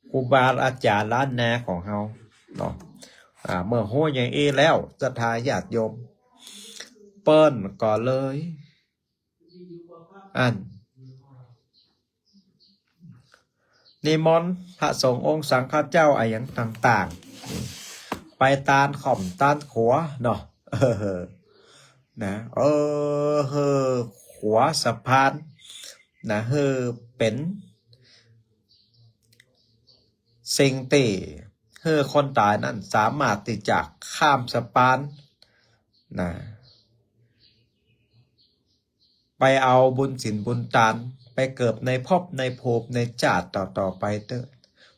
ครูบาอาจ๋ารย์ล้านนาของเฮาเนาะ อ่า เมื่อฮู้อย่างอี้แล้ว ศรัทธาญาติโยม เปิ้นก็เลย อั้น นิมนต์พระสงฆ์องค์สังฆเจ้าอะหยังต่างๆ ไปตานข่อมตานขัวเนาะ เออ นะ เออ หื้อขัวสะพาน นะ หื้อเป๋นสิ่งตี้ หื้อคนต๋ายนั้นสามารถตี้จะข้ามสะพาน นะ ไปเอาบุญศีลบุญตาน ไปเกิดในภพในภูมิในจาติต่อๆ ไปเต๊อะ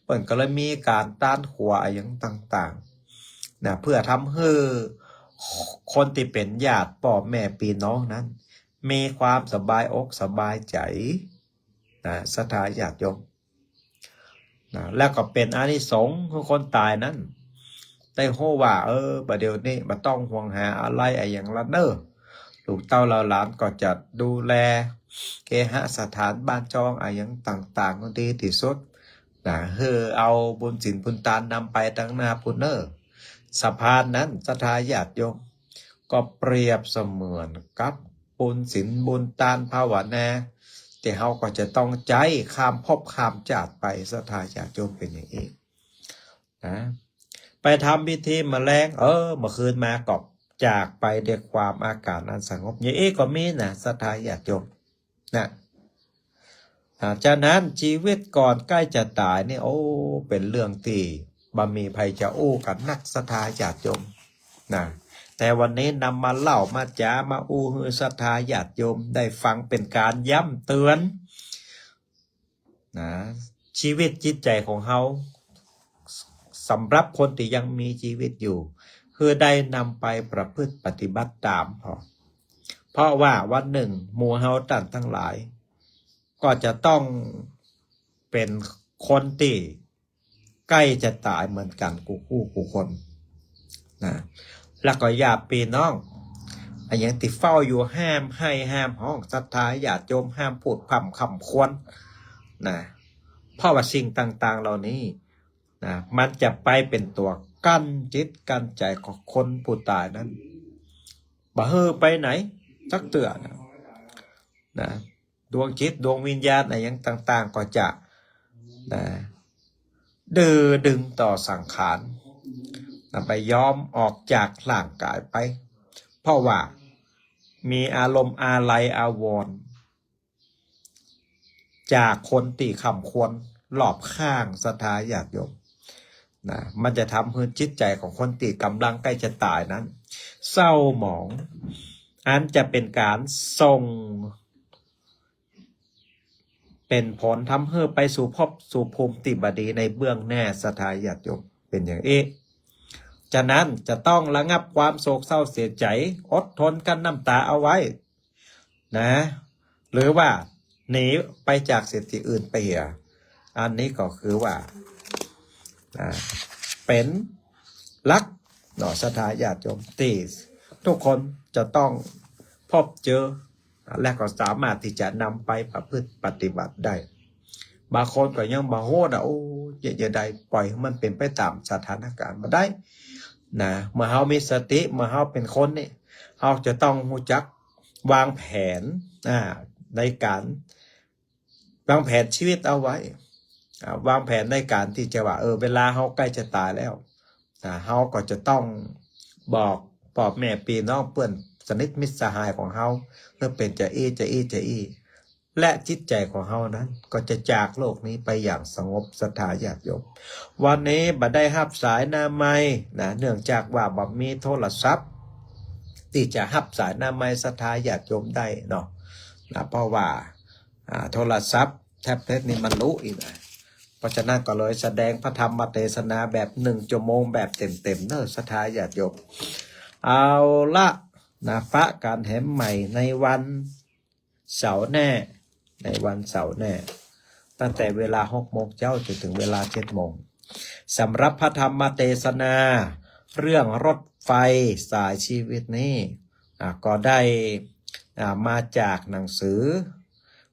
เปิ้นก็เลยมีก๋านตานขัวอะหยังต่างๆ นะ เพื่อทำหื้อคนตี้เป๋นญาติป้อแม่ปี้น้องนั้น มีความสบายอกสบายใจ๋ นะ ศรัทธาญาติโยม นะ แล้วก็เป๋นอานิสงส์หื้อคนต๋ายนั้น ได้ฮู้ว่า เออ บ่าเดี่ยวนี้บ่ต้องห่วงหาอาลัยอะหยังละเน่อ ลูกเต้าเหล่าหลานก็จะดูแล เคหสถานบ้านจองอะหยังต่างๆ ดีตี้สุด นะ หื้อเอาบุญศีลบุญตานนำไปตังหน้าปู้นเน่อ สะพานนั้น ศรัทธาญาติโยม ก็เปรียบเสมือนกับบุญศีลบุญตานภาวนา ตี้เฮาก็จะต้องใจ๊ข้ามภพข้ามจาติไป ศรัทธาญาติโยม เป๋นอย่างอี้ นะ ไปทำพิธีมาแลง เออ เมื่อคืนมาก็จากไปด้วยความอาก๋านอันสงบ อย่างอี้ก็มีนะ ศรัทธาญาติโยม นะ อ่า ฉะนั้นชีวิตก่อนใก้จะต๋ายนี่ โอ้ เป๋นเรื่องตี้บ่มีใผจะอู้กั๋นนัก ศรัทธาญาติโยม นะ แต่วันนี้นำมาเล่ามาจ๋ามาอู้หื้อศรัทธาญาติโยมได้ฟังเป๋นก๋านย้ำเตือน นะ ชีวิตจิตใจ๋ของเฮา สำหรับคนตี้ยังมีชีวิตอยู่ หื้อได้นำไปประพฤติปฏิบัติต๋ามพ่อง เพราะว่าวันนึ่งหมู่เฮาต้านตังหลาย ก็จะต้องเป๋นคนตี้ใก้จะต๋ายเหมือนกั๋นกู้คู่กู้คน นะ แล้วก็ญาติปี้น้องอะหยังตี้เฝ้าอยู่ห้ามไห้ห้ามฮ้อง ศรัทธาญาติโยม ห้ามพูดพร่ำคร่ำครวญ นะ เพราะว่าสิ่งต่างๆ เหล่านี้ นะ มันจะไปเป๋นตั๋วกั้นจิตกั้นใจ๋ของคนผู้ต๋ายนั้น บ่หื้อไปไหนสักเตื้อนะ นะ ดวงจิตดวงวิญญาณอะหยังต่างๆ ก็จะ นะ ดื้อดึงต่อสังขาร นะ บ่ยอมออกจากร่างก๋ายไป เพราะว่ามีอารมณ์อาลัยอาวรณ์ จากคนตี้คร่ำครวญรอบข้าง ศรัทธาญาติโยม นะ มันจะทำหื้อจิตใจ๋ของคนตี้ก่ำลังใก้จะต๋ายนั้น เศร้าหมอง อันจะเป๋นก๋านส่ง เป๋นผลทำหื้อไปสู่ภพสู่ภูมิตี้บ่ดีในเบื้องหน้า ศรัทธาญาติโยม เป๋นอย่างอี้ ฉะนั้นจะต้องระงับความโศกเศร้าเสียใจ๋ อดทนกั้นน้ำต๋าเอาไว้ นะ หรือว่าหนีไปจากเสียตี้อื่นไปเหีย อันนี้ก็คือว่า อ่า เป๋นหลักเนาะ ศรัทธาญาติโยม ตี้ทุกคนจะต้องพบเจอ และก็สามารถตี้จะนำไปประพฤติปฏิบัติได้ บางคนก็ยังบ่ฮู้นะ โอ้ จะ จะได้ปล่อยหื้อมันเป๋นไปต๋ามสถานก๋ารณ์บ่ได้ นะ เมื่อเฮามีสติ เมื่อเฮาเป๋นคนนี่ เฮาจะต้องฮู้จักวางแผน อ่า ในก๋านวางแผนชีวิตเอาไว้ อ่า วางแผนในก๋านตี้จะว่า เออ เวลาเฮาใก้จะต๋ายแล้ว อ่า เฮาก็จะต้องบอกป้อแม่ปี้น้องเปื้อนสนิทมิตรสหายของเฮา หื้อเป๋นจะอี้ จะอี้ จะอี้ และจิตใจ๋ของเฮานั้นก็จะจากโลกนี้ไปอย่างสงบ ศรัทธาญาติโยม วันนี้บ่ได้ฮับสายหน้าไมค์นะ เนื่องจากว่าบ่มีโทรศัพท์ตี้จะฮับสายหน้าไมค์ศรัทธาญาติโยมได้เนาะ นะ เพราะว่า อ่า โทรศัพท์แท็บเล็ตนี่มันรู้อีกนะ โท ราะฉะนั้นก็เลยแสดงพระธรรมเตสนาแบบหนึ่งชั่วโมงแบบเต็มๆ เนอะ ศรัทธาญาติโยม เอาละนะ ปะกั๋นแหมใหม่ในวันเสาร์แน่ ในวันเสาร์แน่ ตั้งแต่เวลาหกโมงเจ๊าจ๋นเถิงเวลาเจ็ดโมง สำหรับพระธรรมเตสนาเรื่องรถไฟสายชีวิตนี้ อ่า ก็ได้ อ่า มาจากหนังสือ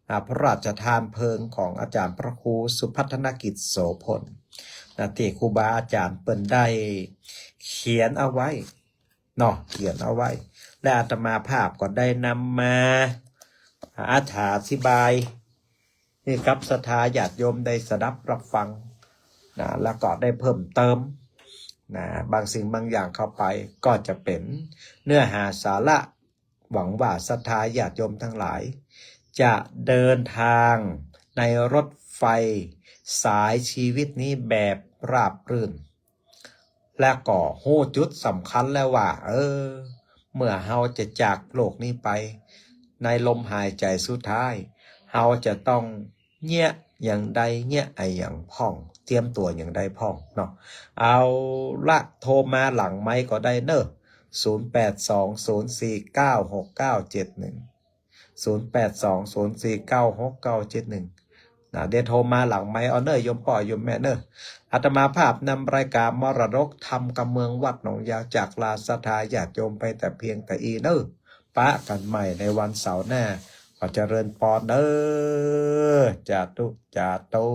อ่า พระราชทานเพลิงของอาจ๋ารย์พระครูสุพัฒนกิจโสภณ นะ ตี้ครูบาอาจ๋ารย์เปิ้นได้เขียนเอาไว้เนาะ เขียนเอาไว้ และอาตมาภาพก็ได้นำมาอธิบาย หื้อกับศรัทธาญาติโยมได้สดับรับฟังนะ แล้วก็ได้เพิ่มเติมนะ บางสิ่งบางอย่างเข้าไป ก็จะเป๋นเนื้อหาสาระ หวังว่าศรัทธาญาติโยมทั้งหลาย จะเดินทางในรถไฟสายชีวิตนี้แบบราบรื่น และก็ฮู้จุดสำคัญแล้วว่า เออ เมื่อเฮาจะจากโลกนี้ไป ในลมหายใจ๋สุดท้าย เฮาจะต้องเยียะหยังใดเยียะอะหยังพ่อง เตรียมตั๋วหยังใดพ่องเนาะ เอาละ โทรมาหลังไมค์ก็ได้เนอะ ศูนย์แปดสองศูนย์สี่เก้าหกเก้าเจ็ดหนึ่ง ศูนย์แปดสองศูนย์สี่เก้าหกเก้าเจ็ดหนึ่ง นะ เดี๋ยวโทรมาหลังไมค์เอาเนอะ โยมป้อโยมแม่เนอะ อาตมาภาพนำรายก๋านมรดกธรรมกำเมืองวัดหนองยาวจากลาศรัทธาญาติโยมไปแต่เพียงแต่อี้เนอะ ปะกั๋นใหม่ในวันเสาร์หน้า ขอเจริญปอนเนอะ สาธุ สาธุ